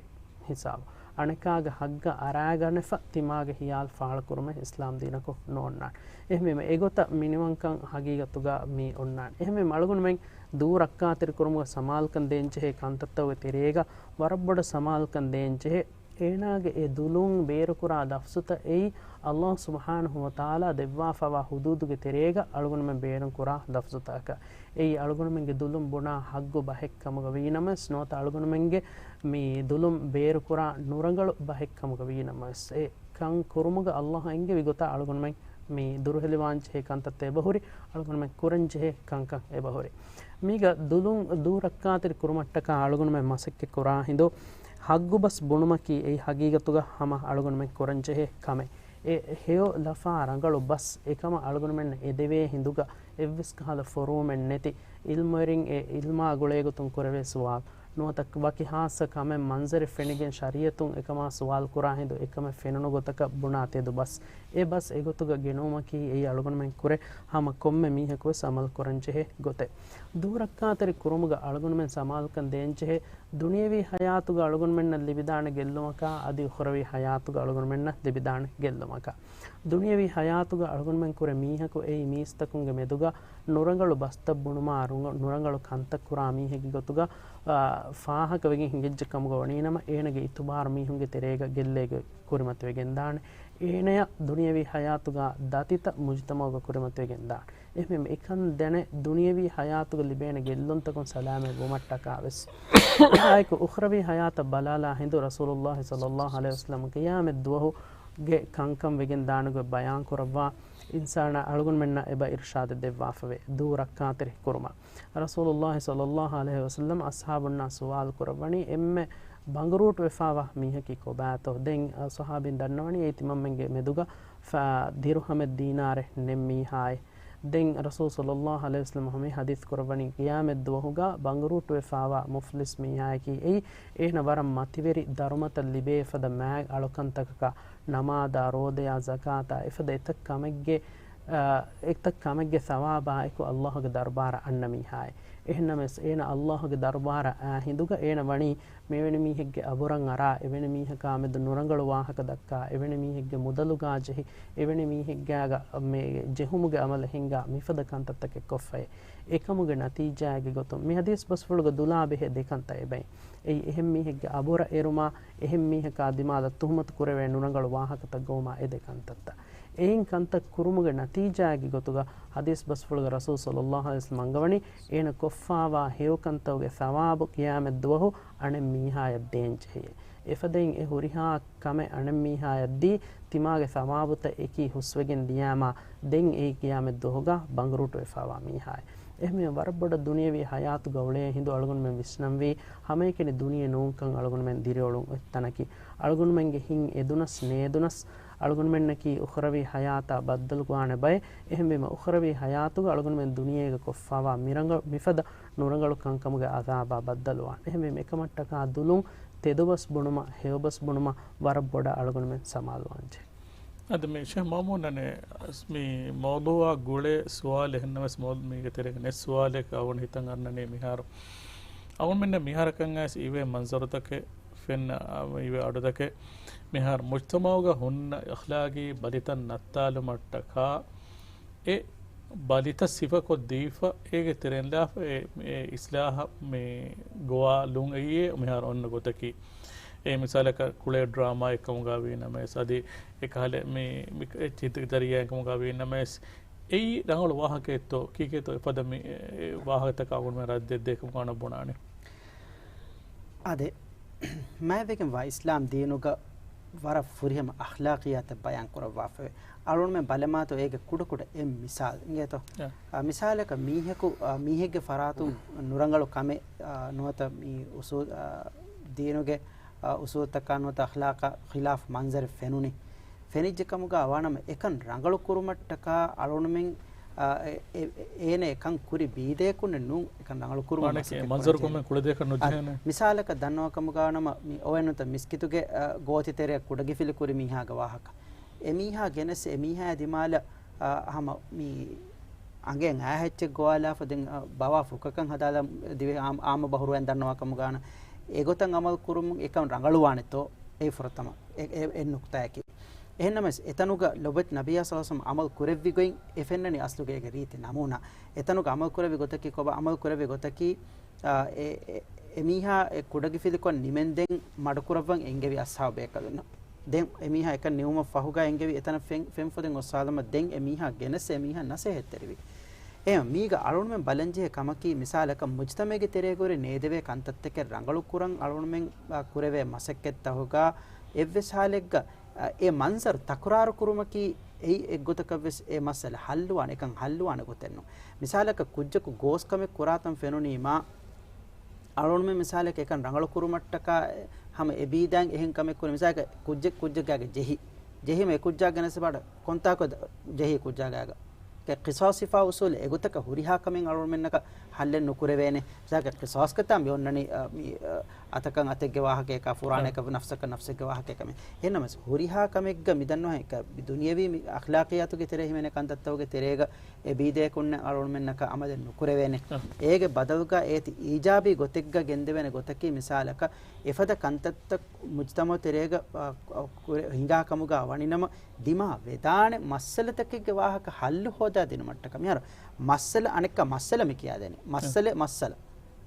ހިސާބު. އަނެކާގެ ހައްގަށް އަރާގަނެފަ ތިމާގެ ހިޔާލު ފާޅުކުރުމެއް އިސްލާމް ދީނަކު ނޯންނާނެ. އެހެންވީމަ އެގޮތަށް މިނިވަންކަން ހަގީގަތުގަ މި އޮންނާނެ. އެހެންވީމަ އަޅުގަނޑުމެން ދޫ ރައްކާތެރިކުރުމުގަ ސަމާލުކަން ދޭންޖެހޭ ކަންތައްތަކުގެ ތެރޭގަ ވަރަށް ބޮޑަށް ސަމާލުކަން ދޭންޖެހޭ. އޭނާގެ އެ ދުލުން ބޭރުކުރާ ލަފްޒުތައް އެއީ އައްލާހު ސުބްޙާނަހު ވަތަޢާލާ ދެއްވާފަވާ ޙުދޫދުގެ ތެރޭގަ އަޅުގަނޑުމެން ބޭނުންކުރާ ލަފްޒުތަކަކަށް. އެއީ އަޅުގަނޑުމެންގެ ދުލުން ބުނާ ހައްގު ބަހެއް ކަމުގަ ވީނަމަވެސް، ނުވަތަ އަޅުގަނޑުމެންގެ މި ދުލުން ބޭރުކުރާ ނުރަނގަޅު ބަހެއް ކަމުގަ ވީނަމަވެސް، އެ ކަން ކުރުމުގަ އައްލާހު އެންގެވި ގޮތަށް އަޅުގަނޑުމެން މި ދުރުހެލިވާންޖެހޭ ކަންތައްތައް އެބަހުރި، އަޅުގަނޑުމެން ކުރަންޖެހޭ ކަންކަން އެބަހުރި. މީގަ ދުލުން ދޫ ރައްކާތެރި ކުރުމަށްޓަކާ އަޅުގަނޑުމެން މަސައްކަތް ކުރާ ހިނދު، ހައްގުބަސް ބުނުމަކީ އެއީ ހަގީގަތުގަ ހަމަ އަޅުގަނޑުމެން ކުރަންޖެހޭ ކަމެއް. އެ ހެޔޮ ލަފާ ރަނގަޅު ބަސް އެކަމަށް އަޅުގަނޑުމެންނަށް އެދެވޭ ހިނދުގަ އެއްވެސް ކަހަލަ ފޮރުވުމެއް ނެތި، އިލްމުވެރިން އެ އިލްމާ ގުޅޭގޮތުން ކުރެވޭ ސުވާލު ނުވަތަ ވަކި ހާއްސަ ކަމެއް މަންޒަރެއް ފެނިގެން ޝަރީއަތުން އެކަމާ ސުވާލު ކުރާ ހިނދު އެކަމެއް ފެނުނު ގޮތަކަށް ބުނާ ތެދު ބަސް. އެ ބަސް އެގޮތުގަ ގެނުވުމަކީ އެއީ އަޅުގަނޑުމެން ކުރެ ހަމަ ކޮންމެ މީހަކުވެސް އަމަލު ކުރަންޖެހޭ ގޮތެއް. ދޫ ރައްކާތެރި ކުރުމުގަ އަޅުގަނޑުމެން ސަމާލުކަން ދޭންޖެހޭ ދުނިޔަވީ ހަޔާތުގަ އަޅުގަނޑުމެންނަށް ލިބިދާނެ ގެއްލުމަކާ، އަދި އުޚްރަވީ ހަޔާތުގަ އަޅުގަނޑުމެންނަށް ލިބިދާނެ ގެއްލުމަކާ. ދުނިޔަވީ ހަޔާތުގަ އަޅުގަނޑުމެން ކުރެ މީހަކު އެއީ މީސްތަކުންގެ މެދުގަ ނުރަނގަޅު ބަސްތައް ބުނުމާ، ރުނގަ-، ނުރަނގަޅު ކަންތައް ކުރާ މީހެއްގެ ގޮތުގަ، އާ، ފާހަގަވެގެން ހިނގައްޖެ ކަމުގަ ވަނީނަމަ، އޭނަގެ އިތުބާރު މީހުންގެ ތެރޭގަ ގެއްލޭގޮތް ކުރިމަތިވެގެންދާނެ. އޭނަޔަށް ދުނިޔަވީ ހަޔާތުގަ ދަތިތައް މުޖުތަމަޢުގަ ކުރިމަތިވެގެންދާނެ. އެހެންވެ އެކަން ދެނެ ދުނިޔަވީ ހަޔާތުގަ ލިބޭނެ ގެއްލުންތަކުން ސަލާމަތް ވުމަށްޓަކާ ވެސް. އެއާއެކު އުޚްރަވީ ހަޔާތަށް ބަލާލާ ހިނދު ރަސޫލުﷲ ޞައްލަﷲު ޢަލައިހި ވަސައްލަމަ ޤިޔާމަތް ދުވަހުގެ ކަންކަން ވެގެން ދާނެ ގޮތް ބަޔާން ކުރައްވާ އިންސާނާ އަޅުގަނޑުމެންނަށް އެބަ އިރުޝާދެއް ދެއްވާފަވޭ ދޫ ރައްކާތެރި ކުރުމަށް. ރަސޫލުﷲ ޞައްލަﷲު ޢަލައިހި ވަސައްލަމަ އަޞްޙާބުންނާ ސުވާލު ކުރައްވަނީ އެންމެ ބަނގުރޫޓުވެފާވާ މީހަކީ ކޮބާތޯ؟ ދެން ޞަޙާބީން ދަންނަވަނީ އެއީ ތިމަންމެންގެ މެދުގަ ފަ ދިރުހަމެއް ދީނާރެއް ނެތް މީހާއޭ. ދެން ރަސޫލު ޞައްލަﷲު ޢަލައިހި ވަސައްލަމަ ހަމަ ޙަދީޘް ކުރައްވަނީ ޤިޔާމަތް ދުވަހުގަ ބަނގުރޫޓުވެފާވާ މުފްލިސް މީހާޔަކީ އެއީ އޭނަ ވަރަށް މަތިވެރި ދަރުމަތައް ލިބޭ ފަދަ މާތް އަޅުކަންތަކަކާ، ނަމާދާ، ރޯދަޔާ، ޒަކާތާ އެފަދަ އެތައް ކަމެއްގެ، އާ، އެތައް ކަމެއްގެ ޘަވާބާ އެކު ﷲގެ ދަރުބާރަށް އަންނަ މީހާއޭ. އެހެންނަމަވެސް އޭނަ ﷲގެ ދަރުބާރަށް އާ ހިނދުގަ އޭނަ ވަނީ މިވެނި މީހެއްގެ އަބުރަށް އަރާ، އެވެނި މީހަކާ މެދު ނުރަނގަޅު ވާހަކަ ދައްކާ، އެވެނި މީހެއްގެ މުދަލުގާ ޖެހި، އެވެނި މީހެއްގާގަ މެ ޖެހުމުގެ އަމަލެއް ހިންގާ މިފަދަ ކަންތައްތަކެއް ކޮށްފައޭ. އެކަމުގެ ނަތީޖާއެއްގެ ގޮތުން މި ޙަދީޘް ބަސްފުޅުގަ ދުލާ ބެހޭ ދެ ކަންތައް އެބައި. އެއީ އެހެން މީހެއްގެ އަބުރަށް އެރުމާ، އެހެން މީހަކާ ދިމާލަށް ތުހުމަތު ކުރެވޭ ނުރަނގަޅު ވާހަކަތައް ގޮވުމާ އެ ދެ ކަންތައްތައް. އެއިން ކަންތައް ކުރުމުގެ ނަތީޖާއެއްގެ ގޮތުގަ ޙަދީޘް ބަސްފުޅުގަ ރަސޫލު ޞައްލަﷲު ޢަލައިހި ވަސައްލަމަ އަންގަވަނީ، އޭނަ ކޮށްފާވާ ހެޔޮކަންތަކުގެ ޘަވާބު ޤިޔާމަތް ދުވަހު އަނެއް މީހާޔަށް ދޭންޖެހޭ. އެފަދައިން އެ ހުރިހާ ކަމެއް އަނެއް މީހާޔަށް ދީ، ތިމާގެ ޘަވާބުތައް އެކީ ހުސްވެގެން ދިޔާމާ، ދެން އެއީ ޤިޔާމަތް ދުވަހުގަ ބަނގުރޫޓުވެފާވާ މީހާއޭ. އެހެންވެ ވަރަށް ބޮޑަށް ދުނިޔަވީ ޙަޔާތުގަ އުޅޭ ހިނދު އަޅުގަނޑުމެން ވިސްނަންވީ، ހަމައެކަނި ދުނިޔެ ނޫންކަން އަޅުގަނޑުމެން ދިރިއުޅުން އޮތް ތަނަކީ. އަޅުގަނޑުމެންގެ ހިތް އެދުނަސް ނޭދުނަސް، އަޅުގަނޑުމެންނަކީ އުޚްރަވީ ޙަޔާތާ ބައްދަލުކުރާނެ ބައެއް. އެހެންވީމަ، އުޚްރަވީ ޙަޔާތުގަ އަޅުގަނޑުމެން ދުނިޔޭގަ ކޮށްފާވާ މިރަނގަ-، މިފަދަ ނުރަނގަޅު ކަންކަމުގެ ޢަޛާބާ ބައްދަލުވާނެ. އެހެންވީމަ، އެކަމަށްޓަކާ ދުލުން ތެދުބަސް ބުނުމަށް، ހެޔޮބަސް ބުނުމަށް ވަރަށް ބޮޑަށް އަޅުގަނޑުމެން ސަމާލުވާންޖެހޭ. އަދި މި ޝޭޚް މައުމޫން އަނެއް މި މައުޟޫޢާ ގުޅޭ ސުވާލެއް ހެންނަމަވެސް، މައު-، މީގެ ތެރޭގަ ނެތް ސުވާލެއް އަޅުގަނޑު ހިތަށް އަންނަނީ މިހާރު. އަޅުގަނޑުމެންނަށް މިހާރަކަށް އައިސް އިވޭ މަންޒަރުތަކެއް ފެންނަ، އިވޭ އަޑުތަކެއް މިހާރު މުޖްތަމަޢުގަ ހުންނަ އަޚްލާގީ ބަލިތައް ނައްތާލުމަށްޓަކާ އެ ބަލިތައް ސިފަކޮށް ދީފަ، އޭގެ ތެރެއިން ލާފަ އެ، އެ އިސްލާހަށް މި ގޮވާލުން އެއީ މިހާރު އޮންނަ ގޮތަކީ. އެ މިސާލަކަށް ކުޅޭ ޑްރާމާއެއް ކަމުގަ ވީ ނަމަވެސް، އަދި އެކަހަލަ މި، މި އެ ޗިތި ޒަރީއާއެއް ކަމުގަ ވީ ނަމަވެސް، އެއީ ރަނގަޅު ވާހަކައެއްތޯ؟ ކީކޭތޯ އެފަދަ މި، އެ، ވާހަކަތަކާ އަޅުގަނޑުމެން ރައްދެއް ދޭ ކަމުގަ ބުނާނެ؟ އާދެ، މާތްވެގެންވާ އިސްލާމް ދީނުގަ ވަރަށް ފުރިހަމަ އަޚްލާޤިއްޔާތެއް ބަޔާން ކުރައްވާފައި. އަޅުގަނޑުމެން ބަލަމާތޯ އޭގެ ކުޑަކުޑަ އެއް މިސާލް އިނގޭތޯ؟ އާ، މިސާލަކަށް މީހަކު، އާ، މީހެއްގެ ފަރާތުން ނުރަނގަޅު ކަމެއް، އާ، ނުވަތަ މި އުސޫލް، އާ، ދީނުގެ، އާ، އުސޫލްތަކާ ނުވަތަ އަޚްލާޤަށް ޚިލާފް މަންޒަރެއް ފެނުނި. ފެނިއްޖެ ކަމުގަ ވާނަމަ، އެކަން ރަނގަޅު ކުރުމަށްޓަކާ އަޅުގަނޑުމެން، އާ، އެ، އެ، އޭނަ އެކަން ކުރި ބީދަޔަކުންނެއް ނޫން، އެކަން ރަނގަޅު ކުރުމަށް މާނައަކީ މަސައްކަތް މަންޒަރު ކުރަން ޖެހޭ. ކޮންމެ ކުޅެދޭކަށް އާ، ނުޖެހޭނެ. މިސާލަކަށް ދަންނަވާ ކަމުގަ ވާނަމަ، މި އޮވެން ނުވަތަ މިސްކިތުގެ، އާ، ގޯތި ތެރެއަށް ކުޑަގިފިލި ކުރި މީހާގެ ވާހަކަ. އެ މީހާ ގެނެސް އެ މީހާ ދިމާލަށް، އާ، ހަމަ މި އަނގައިން އާ ހެއްޗެއް ގޮވާލާފަ ދެން، އާ، ބަވާ ފުކަކަށް ހަދާލަ ދިވެހި އާ، އާއްމު ބަހުރުވައިން ދަންނަވާ ކަމުގަ ވާނަ. އެގޮތަށް އަމަލު ކުރުމުން އެކަން ރަނގަޅުވާނެތޯ؟ އެއީ ފުރަތަމަ އެ، އެ، އެއް ނުކުތާއަކީ. އެހެންނަމަވެސް، އެތަނުގަ ލޮބުވެތި ނަބިއްޔާ ޞައްލަﷲު ޢަލައިހި ވަސައްލަމަ އަމަލު ކުރެއްވި ގޮތް އެ ފެންނަނީ އަސްލުގަ އޭގެ ރީތި ނަމޫނާ. އެތަނުގަ އަމަލު ކުރެއްވި ގޮތަކީ ކޮބާ؟ އަމަލު ކުރެއްވި ގޮތަކީ، އާ، އެ، އެ، އެ މީހާ އެ ކުޑަގިފިލިކޮށް ނިމެންދެން މަޑުކުރައްވަން އެންގެވި އަޞްޙާބު ބޭކަލުންނަށް. ދެން އެ މީހާ އެކަން ނިމުމަށް ފަހުގަ އެންގެވި އެތަނަށް ފެން، ފެންފޮދެއް އޮއްސާލަމަ ދެން އެ މީހާ ގެނެސް އެ މީހާ ނަސޭހަތްތެރިވި. އެހެން މީގަ އަޅުގަނޑުމެން ބަލަންޖެހޭ ކަމަކީ، މިސާލަކަށް މުޖްތަމަޢުގެ ތެރޭގަ ހުރި ނޭދެވޭ ކަންތައްތަކެއް ރަނގަޅު ކުރަން އަޅުގަނޑުމެން، އާ، ކުރެވޭ މަސައްކަތްތަކުގަ އެއްވެސް ހާލެއްގަ، އާ، އެ މަންޒަރު ތަކުރާރު ކުރުމަކީ އެއީ އެއްގޮތަކަށްވެސް އެ މައްސަލަ ޙައްލުވާނެ، އެކަން ޙައްލުވާނެ ގޮތެއް ނޫން. މިސާލަކަށް ކުއްޖަކު ގޯސް ކަމެއް ކުރާތަން ފެނުނީމާ، އަޅުގަނޑުމެން މިސާލަކަށް އެކަން ރަނގަޅު ކުރުމަށްޓަކާ ހަމަ އެބީދާން އެހެން ކަމެއް ކުރި. މިސާލަކަށް ކުއްޖެއް ކުއްޖެއްގާގެ ޖެހި. ޖެހީމަ އެ ކުއްޖާ ގެނެސް ބާޑަ ކޮންތާކު ޖެހީ ކުއްޖާގާގަ. ކެ ޤިޞާޞް ހިފާ އުޞޫލު އެގޮތަކަށް ހުރިހާ ކަމެއް އަޅުގަނޑުމެންނަކަށް ޙައްލެއް ނުކުރެވޭނެ. މިސާލަކަށް ޤިޞާޞްގަތާ މި އޮންނަނީ، އަ، މި، އަ، އަތަކަށް އަތެއްގެ ވާހަކައަކާ، ފުރާނައަކަށް ނަފްސަކަށް ނަފްސެއްގެ ވާހަކައެއް ކަމެއް. އެހެންނަމަވެސް ހުރިހާ ކަމެއްގަ މި ދަންނަވަހެން އެކަ ދުނިޔަވީ މި އަޚްލާޤިއްޔާތުގެ ތެރޭ ހިމެނޭ ކަންތައްތަކުގެ ތެރޭގަ އެ ބީދަޔަކުންނެއް އަޅުގަނޑުމެންނަކަށް އަމަލެއް ނުކުރެވޭނެ. އަ. އޭގެ ބަދަލުގަ އޭތި އީޖާބީ ގޮތެއްގަ ގެންދެވޭނެ ގޮތަކީ މިސާލަކަށް އެފަދަ ކަންތައްތައް މުޖްތަމަޢު ތެރޭގަ، އަ، އަ، ކުރެ-، ހިނގާ ކަމުގަ ވަނިނަމަ ދިމާ ވެދާނެ މައްސަލަތަކެއްގެ ވާހަކަ ޙައްލު ހޯދާ ދިނުމަށްޓަކަ. މިހާރު މައްސަލަ އަނެއްކާ މައްސަލަ މި ކިޔާދޭނެ. މައްސަލަ، މައްސަލަ.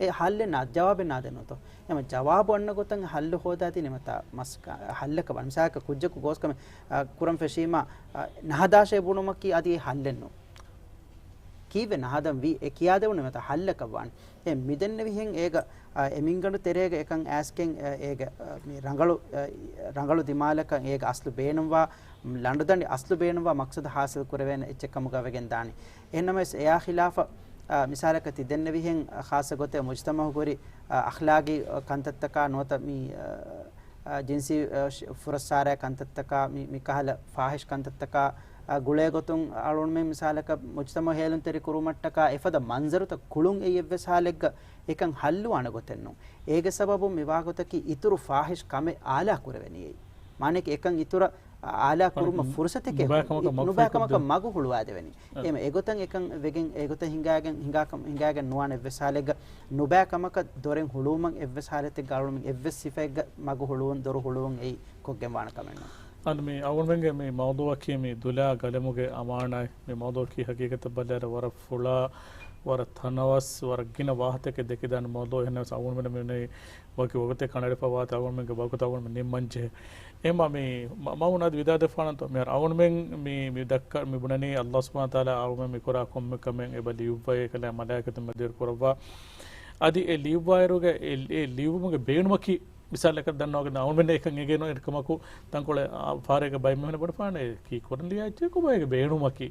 އެ ޙައްލެއް ނާ، ޖަވާބެއް ނާދެން ނޫންތޯ؟ އެމަ ޖަވާބު އަންނަ ގޮތަށް ޙައްލު ހޯދާދީ ނިމަތާ މަސް ކަ-، ޙައްލަކަށް ވާނެ. މިސާލަކަށް ކުއްޖަކު ގޯސް ކަމެއް، އަ، ކުރަން ފެށީމާ، އަ، ނަހަދާށޭ ބުނުމަކީ އަދި އެ ޙައްލެއް ނޫން. ކީއްވެ ނަހަދަން ވީ؟ އެ ކިޔާދެވުނު ނިމަތާ ޙައްލަކަށް ވާނެ. އެ މިދެންނެވިހެން އޭގަ، އަ، އެ މިންގަނޑު ތެރޭގަ އެކަން އައިސްގެން، އަ، އޭގަ، އަ، މި ރަނގަޅު، އަ، ރަނގަޅު ދިމާލަކަށް އޭގަ އަސްލު ބޭނުންވާ، ލަނޑުދަނޑި އަސްލު ބޭނުންވާ މަޤްޞަދު ޙާޞިލް ކުރެވޭނެ އެއްޗެއް ކަމުގަ ވެގެން ދާނެ. އެހެންނަމަވެސް އެއާ ޚިލާފަށް، އަ، މިސާލަކަށް ތި ދެންނެވިހެން، އަ، ޚާއްޞަ ގޮތެއް މުޖްތަމަޢުގަ ހުރި، އަ، އަޚްލާގީ، އަ، ކަންތައްތަކާ ނުވަތަ މި، އަ، އަ، ޖިންސީ، އަ، ޝި-، ފުރައްސާރައި ކަންތައްތަކާ، މި، މިކަހަލަ ފާޙިޝް ކަންތައްތަކާ، އަ، ގުޅޭގޮތުން އަޅުގަނޑުމެން މިސާލަކަށް މުޖްތަމަޢު ހޭލުންތެރި ކުރުމަށްޓަކާ އެފަދަ މަންޒަރުތައް ކުޅުން އެއީ އެއްވެސް ހާލެއްގަ އެކަން ޙައްލުވާނެ ގޮތެއް ނޫން. އޭގެ ސަބަބުން މިވާގޮތަކީ އިތުރު ފާޙިޝް ކަމެއް އާލާ ކުރެވެނީ އެއީ. މާނައަކީ އެކަން އިތުރަށް އާލާ ކުރުމަށް ފުރުޞަތެކޭ ނުބައި ކަމަކަށް މަގު ނުބައި ކަމަކަށް ހުޅުވާދެވެނީ. އެ. އެމަ އެގޮތަށް އެކަން ވެގެން އެގޮތަށް ހިނގާގެން، ހިނގާ ކަމަށް ހިނގާގެން ނުވާނެ އެއްވެސް ހާލެއްގަ ނުބައި ކަމަކަށް ދޮރެއް ހުޅުވުމަށް އެއްވެސް ހާލަތެއްގަ އަޅުގަނޑުމެން އެއްވެސް ސިފައެއްގަ މަގު ހުޅުވުން، ދޮރު ހުޅުވުން އެއީ ކޮށްގެން ވާނެ ކަމެއް ނޫން. އަދި މި އަޅުގަނޑުމެންގެ މި މައުޟޫޢަކީ މި ދުލާ ގަލަމުގެ އަމާނާތް. މި މައުޟޫޢަކީ ހަގީގަތަށް ބަލާއިރު ވަރަށް ފުޅާ، ވަރަށް ތަނަވަސް، ވަރަށް ގިނަ ވާހަކަތަކެއް ދެކިދާނެ މައުޟޫޢެއް. އެހެންނަމަވެސް އަޅުގަނޑުމެން މި ވަކި ވަގުތެއް ކަނޑައެޅިފަ ވާތީ އަޅުގަނޑުމެންގެ ވަގުތު އަޅުގަނޑުމެން ނިންމަން ޖެހޭ. އެމަ މި މަ-، މައުނާދި ވިދާދެފާނަންތޯ؟ މިހާރު އަޅުގަނޑުމެން މި، މި ދައްކަ، މި ބުނަނީ ﷲ ސުބްޙާނަހޫ ވަތަޢާލާ އަޅުގަނޑުމެން މި ކުރާ ކޮންމެ ކަމެއް އެބަ ލިޔުއްވައި ކަލާ މަލާއިކަތުން މަދުވެރި ކުރައްވާ. އަދި އެ ލިޔުއްވާއިރުގަ އެ، އެ ލިޔުއްވުމުގެ ބޭނުމަކީ މިސާލަކަށް ދަންނަވަގަން އަޅުގަނޑުމެން އެކަން އެނގޭނު އެކަމަކު ތަންކޮޅެއް އާ ފާރޭގަ ބައެއް މީހުން ބުނެފާނެ ކީ ކުރަން ލިޔާ އެއްޗެއް ކޮބާ އޭގެ ބޭނުމަކީ.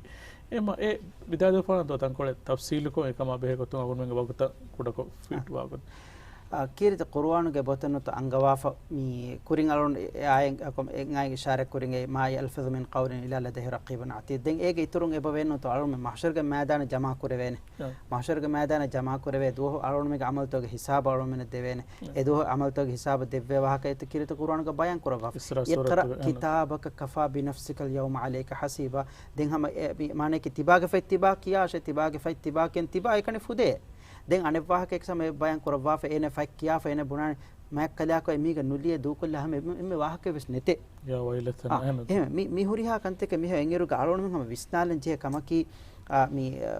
އެމަ އެ ވިދާދެފާނަންތޯ ތަންކޮޅެއް ތަފްސީލުކޮށް އެކަމާ ބެހޭ ގޮތުން އަޅުގަނޑުމެންގެ ވަގުތަށް ކުޑަކޮށް ފިޓް ވާގޮތް. އާ، ކީރިތި ޤުރުއާނުގެ ބޮތެއްނުތޯ އަންގަވާފަ މި ކުރިން އަޅުން އެ އާޔަތް އެނގާ އިޝާރަތް ކުރިން އެ، "ما يلفظ من قول إلا لديه رقيب عتيد." ދެން އޭގެ އިތުރުން އެބަވޭނުތޯ އަޅުން މަޙްޝަރުގެ މައިދާނަށް ޖަމާ ކުރެވޭނެ. އާ. މަޙްޝަރުގެ މައިދާނަށް ޖަމާ ކުރެވޭ ދުވަހު އަޅުންމެގެ ޢަމަލުތަކުގެ ހިސާބު އަޅުންމެނަށް ދެވޭނެ. އާ. އެ ދުވަހު ޢަމަލުތަކުގެ ހިސާބު ދެއްވޭ ވާހަކަ އެތައް ކީރިތި ޤުރުއާނުގަ ބަޔާން ކުރައްވާފަ. އިސްރާ ސޫރަތުގެ، اقْرَأْ كِتَابَكَ كَفَىٰ بِنَفْسِكَ الْيَوْمَ عَلَيْكَ حَسِيبًا. ދެން ހަމަ އެ، މި މާނައަކީ ތިބާގެ ފަތް ތިބާ ކިޔާށޭ، ތިބާގެ ފަތް ތިބާ ކިޔަން ތިބާ އެކަނި ފުދޭ. ދެން އަނެއް ވާހަކައެއް ސަމަ ބަޔާން ކުރައްވާފަ، އޭނަ ފަތް ކިޔާފަ، އޭނަ ބުނާނެ މާތް ކަލާކޮ އެމީގަ ނުލިޔެ ދޫކޮށްލާ ހަމަ އެ-، އެންމެ ވާހަކައެއް ވެސް ނެތޭ. ޔާ ވައިލަތަން އާ، އަހަނަ. އެހެން މި، މި ހުރިހާ ކަންތަކެއް މިހާ އެނގިއިރުގަ އަޅުގަނޑު ހަމަ ވިސްނާލަން ޖެހޭ ކަމަކީ، އާ، މި، އާ،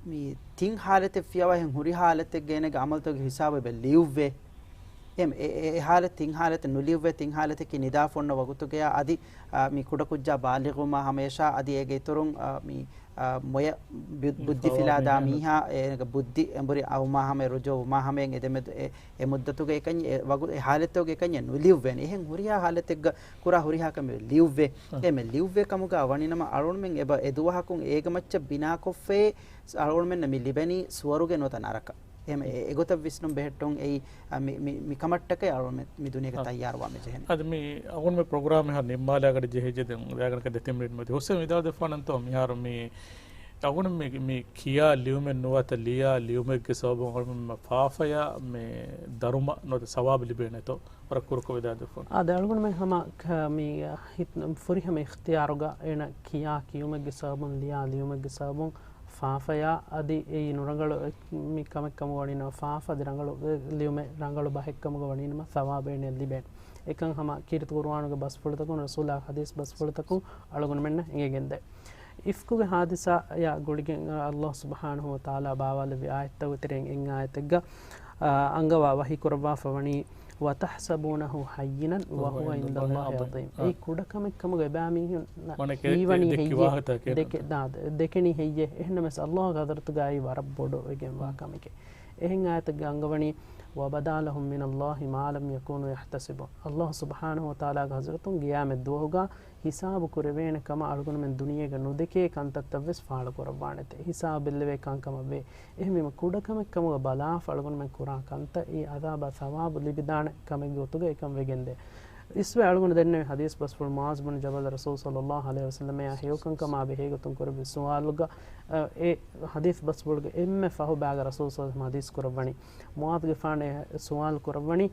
މި ތިން ހާލަތެއް ފިޔަވާ އެހެން ހުރި ހާލަތެއްގަ އޭނަގެ އަމަލުތަކުގެ ހިސާބު އެބަ ލިޔުއްވޭ. އެ، އެ، އެ، އެ ހާލަތް ތިން ހާލަތެއް ނުލިޔުއްވޭ، ތިން ހާލަތަކީ ނިދާފަ އޮންނަ ވަގުތުގަޔާ އަދި، އާ، މި ކުޑަކުއްޖާ ބާލިޣުވުމާ ހަމަޔަށާ އަދި އޭގެ އިތުރުން، އާ، މި، އާ، މޮޔަ ބި-، މި ބުއްދި ފަވާ ފިލާދާ މީހާ. މީހާ، އޭގެ ބުއްދި އެނބުރި އައުމާ ހަމަޔަށް ރުޖޫވުމާ ހަމަޔަށް އެ ދެމެދު-، އެ، އެ މުއްދަތުގަ އެކަންޏެއް، އެ ވަގު-، އެ ހާލަތުގަ އެކަންޏެއް ނުލިޔުއްވޭނެ. އެހެން ހުރިހާ ހާލަތެއްގަ ކުރާ ހުރިހާ ކަމެއް ލިޔުއްވޭ. އަ. އެ މެ ލިޔުއްވޭ ކަމުގަ ވަނީނަމަ އަޅުގަނޑުމެން އެބަ އެ ދުވަހަކުން އޭގެ މައްޗަށް ބިނާކޮށްފައި އަޅުގަނޑުމެންނަށް މި ލިބެނީ ސުވަރުގެ ނުވަތަ ނަރަކަ. އެހެން އެ، އެގޮތަށް ވިސްނުން ބެހެއްޓުން އެއީ، އަ، މި، މި، މި ކަމަށްޓަކައި އަޅުގަނޑުމެން މި ދުނިޔޭގަ އަ. ތައްޔާރުވާން ޖެހެނީ. އަދި މި އަޅުގަނޑުމެން ޕްރޮގްރާމް ހަ ނިންމާލާގަޑި ޖެހިއްޖެ ދެން ރޭގަނޑަކަށް ދެތިން މިނިޓް މަތި. ހުސެން ވިދާޅު ދެއްވާނަންތޯ މިހާރު މި އަޅުގަނޑު މި، މި ކިޔާ ލިޔުމެއް ނުވަތަ ލިޔާ ލިޔުމެއްގެ ސަބަބުން އަޅުގަނޑު ފާފަޔާ މި ދަރުމަ ނުވަތަ ސަވާބު ލިބޭނެތޯ؟ ވަރަށް ކުރުކޮށް ވިދާޅު ދެއްވުން. އާދެ، އަޅުގަނޑުމެން ހަމަ ކ-، މި ހިތް-، ފުރިހަމަ އިޚްތިޔާރުގަ އޭނަ ކިޔާ ކިޔުމެއްގެ ސަބަބުން، ލިޔާ ލިޔުމެއްގެ ސަބަބުން ފާފަޔާ އަދި އެއީ ނުރަނގަޅު އެ-، މި ކަމެއް ކަމުގަ ވަނީނަމަ، ފާފަ އަދި ރަނގަޅު އެ ލިޔުމެއް ރަނގަޅު ބަހެއް ކަމުގަ ވަނީނަމަ ސަވާބު އޭނައަށް ލިބޭނެ. އެކަން ހަމަ ކީރިތި ޤުރުއާނުގެ ބަސްފުޅުތަކުން، ރަސޫލާ ޙަދީޘް ބަސްފުޅުތަކުން އަޅުގަނޑުމެންނަށް އެނގިގެންދޭ. އިފްކުގެ ހާދިސާއާ ގުޅިގެން ﷲ ސުބްޙާނަހޫ ވަތަޢާލާ ބާވާލެއްވި އާޔަތްތައް ވިތިރެއިން އެއް އާޔަތެއްގަ، އާ، އަންގަވާ ވަޙީ ކުރައްވާފަ ވަނީ، وَتَحْسَبُونَهُ هَيِّنًا وَهُوَ عِندَ اللَّهِ عَظِيمٌ. އެއީ ކުޑަކަމެއް ކަމުގަ އެބައިމީހުން ވަނެ ކެ-، ހީވަނީ ދެ-، ދެއްކި ހެއްޔޭ؟ ވާހަކަތަކެއް ދެކެ-، ދާ-، ދެކެނީ ހެއްޔޭ؟ އެހެންނަމަވެސް ﷲ ގެ ޙަޟްރަތުގައި ވަރަށް ބޮޑު ވެގެންވާ ކަމެކޭ. އެހެން އާޔަތެއްގަ އަންގަވަނީ، وَبَدَا لَهُم مِّنَ اللَّهِ مَا لَمْ يَكُونُوا يَحْتَسِبُونَ. ﷲ ސުބްޙާނަހޫ ވަތަޢާލާގެ ޙަޟްރަތުން ޤިޔާމަތް ދުވަހުގަ ހިސާބު ކުރެވޭނެ ކަމަށް އަޅުގަނޑުމެން ދުނިޔޭގަ ނުދެކޭ ކަންތައްތައް ވެސް ފާޅު ކުރައްވާނެތެ. ހިސާބު ބެއްލެވޭ ކަންކަމަށް ވޭ. އެހެންވީމަ ކުޑަކަމެއް ކަމުގަ ބަލާފަ އަޅުގަނޑުމެން ކުރާ ކަންތައް އެއީ ޢަޛާބާ ޘަވާބު ލިބިދާނެ ކަމެއްގެ ގޮތުގަ އެކަން ވެގެންދޭ. އިސްވެ އަޅުގަނޑު ދެންނެވި ޙަދީޘް ބަސްފުޅު މުޢާޛް ބުނު ޖަބަލް ރަސޫލު ޞައްލައްލާހު ޢަލައިހި ވަސައްލަމައާ ހެޔޮކަންކަމާ ބެހޭގޮތުން ކުރެއްވި ސުވާލުގަ، އަ، އެ ޙަދީޘް ބަސްފުޅުގެ އެންމެ ފަހު ބާގަ ރަސޫލު ޞައްލައްލާހު ޢަލައިހި ވަސައްލަމަ ޙަދީޘް ކުރައްވަނީ، މުޢާޛްގެފާނޭ ސުވާލު ކުރައްވަނީ،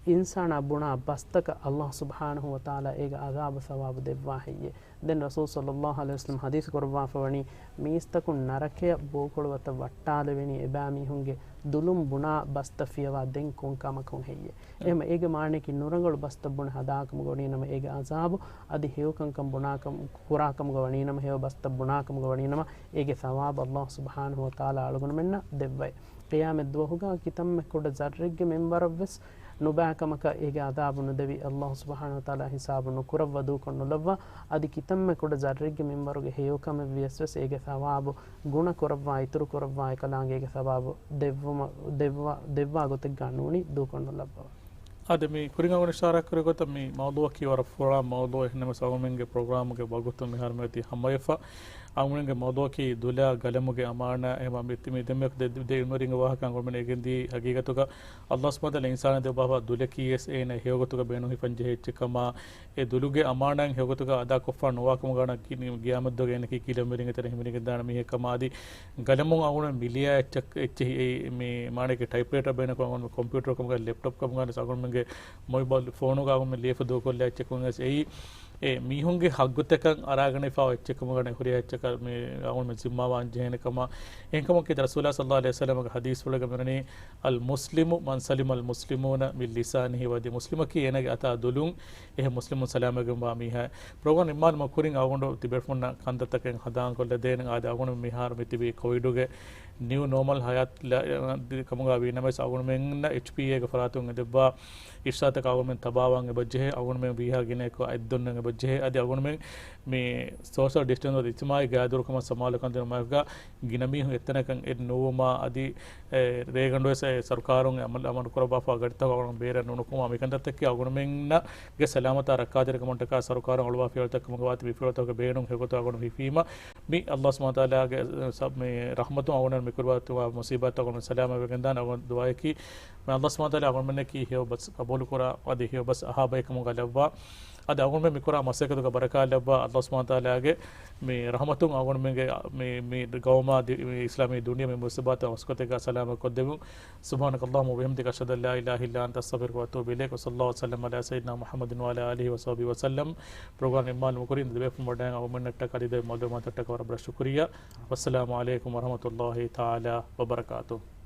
އިންސާނާ ބުނާ ބަސްތަކަށް ﷲ ސުބްޙާނަހޫ ވަތަޢާލާ އޭގެ ޢަޛާބު ޘަވާބު ދެއްވާ ހެއްޔޭ؟ ދެން ރަސޫލު ޞައްލައްލާހު ޢަލައިހި ވަސައްލަމަ ޙަދީޘް ކުރައްވާފަ ވަނީ، މީސްތަކުން ނަރަކަޔަށް ބޯކޮޅު ވަތަށް ވައްޓާލެވެނީ އެބައިމީހުންގެ ދުލުން ބުނާ ބަސްތައް ފިޔަވާ ދެން ކޮން ކަމަކުން ހެއްޔޭ؟ އެހެން އޭގެ މާނަޔަކީ ނުރަނގަޅު ބަސްތައް ބުނެ ހަދާކަމުގަ ވަނީނަމަ އޭގެ ޢަޛާބު އަދި ހެޔޮކަންކަން ބުނާކަމު، ކުރާކަމުގަ ވަނީނަމަ، ހެޔޮ ބަސްތައް ބުނާކަމުގަ ވަނީނަމަ، އޭގެ ޘަވާބު ﷲ ސުބްޙާނަހޫ ވަތަޢާލާ އަޅުގަނޑުމެންނަށް ދެއްވައި. ޤިޔާމަތް ދުވަހުގަ ކިތަންމެ ކުޑަ ޒައްރެއްގެ މިންވަރަށްވެސް ނުބައި ކަމަކަށް އޭގެ ޢަޛާބު ނުދެވި، ﷲ ސުބްޙާނަހޫ ވަތަޢާލާ ޙިސާބު ނުކުރައްވާ ދޫކޮށް ނުލައްވާ، އަދި ކިތަންމެ ކުޑަ ޒައްރެއްގެ މިންވަރުގެ ހެޔޮކަމެއް ވިޔަސްވެސް އޭގެ ޘަވާބު ގުނަ ކުރައްވާ، އިތުރު ކުރައްވާ، އެކަލާނގެ އޭގެ ޘަވާބު ދެއްވުމަށް، ދެއްވާ، ދެއްވާ ގޮތެއްގަ ނޫނީ ދޫކޮށް ނުލައްވަވާ. އާދެ، މި ކުރިން އަޅުގަނޑު އިޝާރާތް ކުރި ގޮތަށް މި މައުޟޫޢަކީ ވަރަށް ފުރާ މައުޟޫޢެއް. އެހެންނަމަވެސް އަޅުގަނޑުމެންގެ ޕްރޮގްރާމުގެ ވަގުތު މިހާރު މިއޮތީ ހަމަވެފަ. އަޅުގަނޑުމެންގެ މައުޟޫޢަކީ ދުލާ ގަލަމުގެ އަމާނާ. އެހެންވީމަ މި، މި ދެންމެ ދެ، ދެ އިލްމުވެރިންގެ ވާހަކަ އަޅުގަނޑުމެން އެނގެންދީ ހަގީގަތުގަ ﷲ ސުބްޙާނަހޫ ވަތަޢާލާ އިންސާނާ ދެއްވާފަ ދުލަކީވެސް އޭނަ ހެޔޮގޮތުގަ ބޭނުން ހިފަން ޖެހޭ އެއްޗެއް ކަމާ، އެ ދުލުގެ އަމާނާތް ހެޔޮގޮތުގަ އަދާކޮށްފަ ނުވާކަމުގަ ވަނީ ޤިޔާމަތްދުވަހުގަ އޭނައަކީ ކިލަންވެރިންގެ ތެރެއިން ހިމެނިގެންދާނެ މީހެއް ކަމާ އަދި ގަލަމުން އަޅުގަނޑު މި ލިޔާ އެއްޗެއް، އެއްޗެހި އެއީ މި މާނަޔަކީ ޓައިޕްރައިޓަރ ބޭނުން ކަމުގަ އަޅުގަނޑު ކޮމްޕިއުޓަރ ކަމުގަ ވަނީ ކޮމްޕިއުޓަރ ކަމުގަ ވަނީ އަޅުގަނޑުމެންގެ މޮބައިލް ފޯނުގަ އަޅުގަނޑު މި ލިޔެފަ ދޫކޮށްލާ އެއްޗެއް ކަމުގަ ވަނީ އެއީ އެ، މީހުންގެ ހައްގުތަކަށް އަރާގަނެފަ އޮތް އެއްޗެއް ކަމުގަ ވަނީ ހުރިހާ އެއްޗަކަށް މި އަޅުގަނޑުމެން ޒިންމާވާން ޖެހޭނެ ކަމަށް. އެހެންކަމުން ކީރިތި ރަސޫލާ ޞައްލައްލާހު ޢަލައިހި ވަސައްލަމަގެ ޙަދީޘްފުޅެއްގަ މިވަނީ، الْمُسْلِمُ مَنْ سَلِمَ الْمُسْلِمُونَ مِنْ لِسَانِهِ وَيَدِهِ. މުސްލިމަކީ އޭނަގެ އަތާ ދުލުން އެހެން މުސްލިމުން ސަލާމަތްވެގެންވާ މީހާ. ޕްރޮގްރާމް ނިންމާލުމަށް ކުރިން އަޅުގަނޑު ތިބޭފުޅުންނަށް ކަންތައްތަކެއް ހަނދާންކޮށްލަދޭނެ. އާދެ، އަޅުގަނޑު މިހާރު މި ތިބީ ކޮވިޑުގެ ނިއު ނޯމަލް ޙަޔާތް ލަ-، ކަމުގަ ވީނަމަވެސް އަޅުގަނޑުމެންނަށް އެޗްޕީއޭގެ ފަރާތުން އެދެއްވާ އިޝްރާތަކަށް އަޅުގަނޑުމެން ތަބާވާން އެބަޖެހޭ، އަޅުގަނޑުމެން ވީހާ ގިނައަކު އަތްދޮންނަން އެބަޖެހޭ. އަދި އަޅުގަނޑުމެން މި ސޯޝަލް ޑިސްޓެންސް އިޖްތިމާޢީ ގައިދުރުކަމަށް ސަމާލުކަން ދިނުމަށް ގިނަ މީހުން އެއްތަނަކަށް އެއް ނުވުމާ އަދި އެ، ރޭގަނޑުވެސް އެ ސަރުކާރުން އެ އަމަލު، އަމަލު ކުރައްވާފަ ގަޑިތަކު އަޅުގަނޑު ބޭރަށް ނުނުކުމާ މިކަންތައްތަކީ އަޅުގަނޑުމެންނަށް ގެ ސަލާމަތާ ރައްކާތެރިކަމަށްޓަކާ ސަރުކާރުން އަޅުވާފައިވާ ކަމުގަ ވާތީ މި ފިޔަވަޅުތަކުގެ ބޭނުން ހެޔޮގޮތަށް އަޅުގަނޑު ހިފީމަ، މި ﷲ ސުބްޙާނަހޫ ވަތަޢާލާގެ، އެ، ސަ-، މި ރަޙްމަތުން އަޅުގަނޑު މި ކުރިބާތުވާ މުޞީބާތް އަޅުގަނޑު ސަލާމަތްވެގެންދާނެ. އަޅުގަނޑު ދުޢާއަކީ މި ﷲ ސުބްޙާނަހޫ ވަތަޢާލާ އަޅުގަނޑުމެންނަކީ ހެޔޮ ބަސް ޤަބޫލުކުރާ އަދި ހެޔޮ ބަސް އަހާ ބައެއް ކަމުގަ ލައްވާ. އަދި އަޅުގަނޑުމެން މިކުރާ މަސައްކަތުގެ ބަރަކާތް ލައްވާ ﷲ ސުބްޙާނަހޫ ވަތަޢާލާގެ މި ރަޙްމަތުން އަޅުގަނޑުމެންގެ މި، މި ގައުމާ ދި-، މި އިސްލާމީ ދުނިޔެ މި މުޞީބާތު މަސައްކަތެއްގަ ސަލާމަތް ކޮށްދެއްވުން. سبحانك اللهم وبحمدك، أشهد أن لا إله إلا أنت، أستغفرك وأتوب إليك. وصلى الله وسلم على سيدنا محمد وعلى آله وصحبه وسلم. ޕްރޮގްރާމް ނިންމާލުމުގެ ކުރިން ދެބޭފުޅުން ވަޑައިގެން އަޅުގަނޑުމެންނަށްޓަކާ ލިބޭ މަޢުލޫމާތަށްޓަކާ ވަރަށް ބޮޑަށް ޝުކުރިއްޔާ. والسلام عليكم ورحمة الله تعالى وبركاته.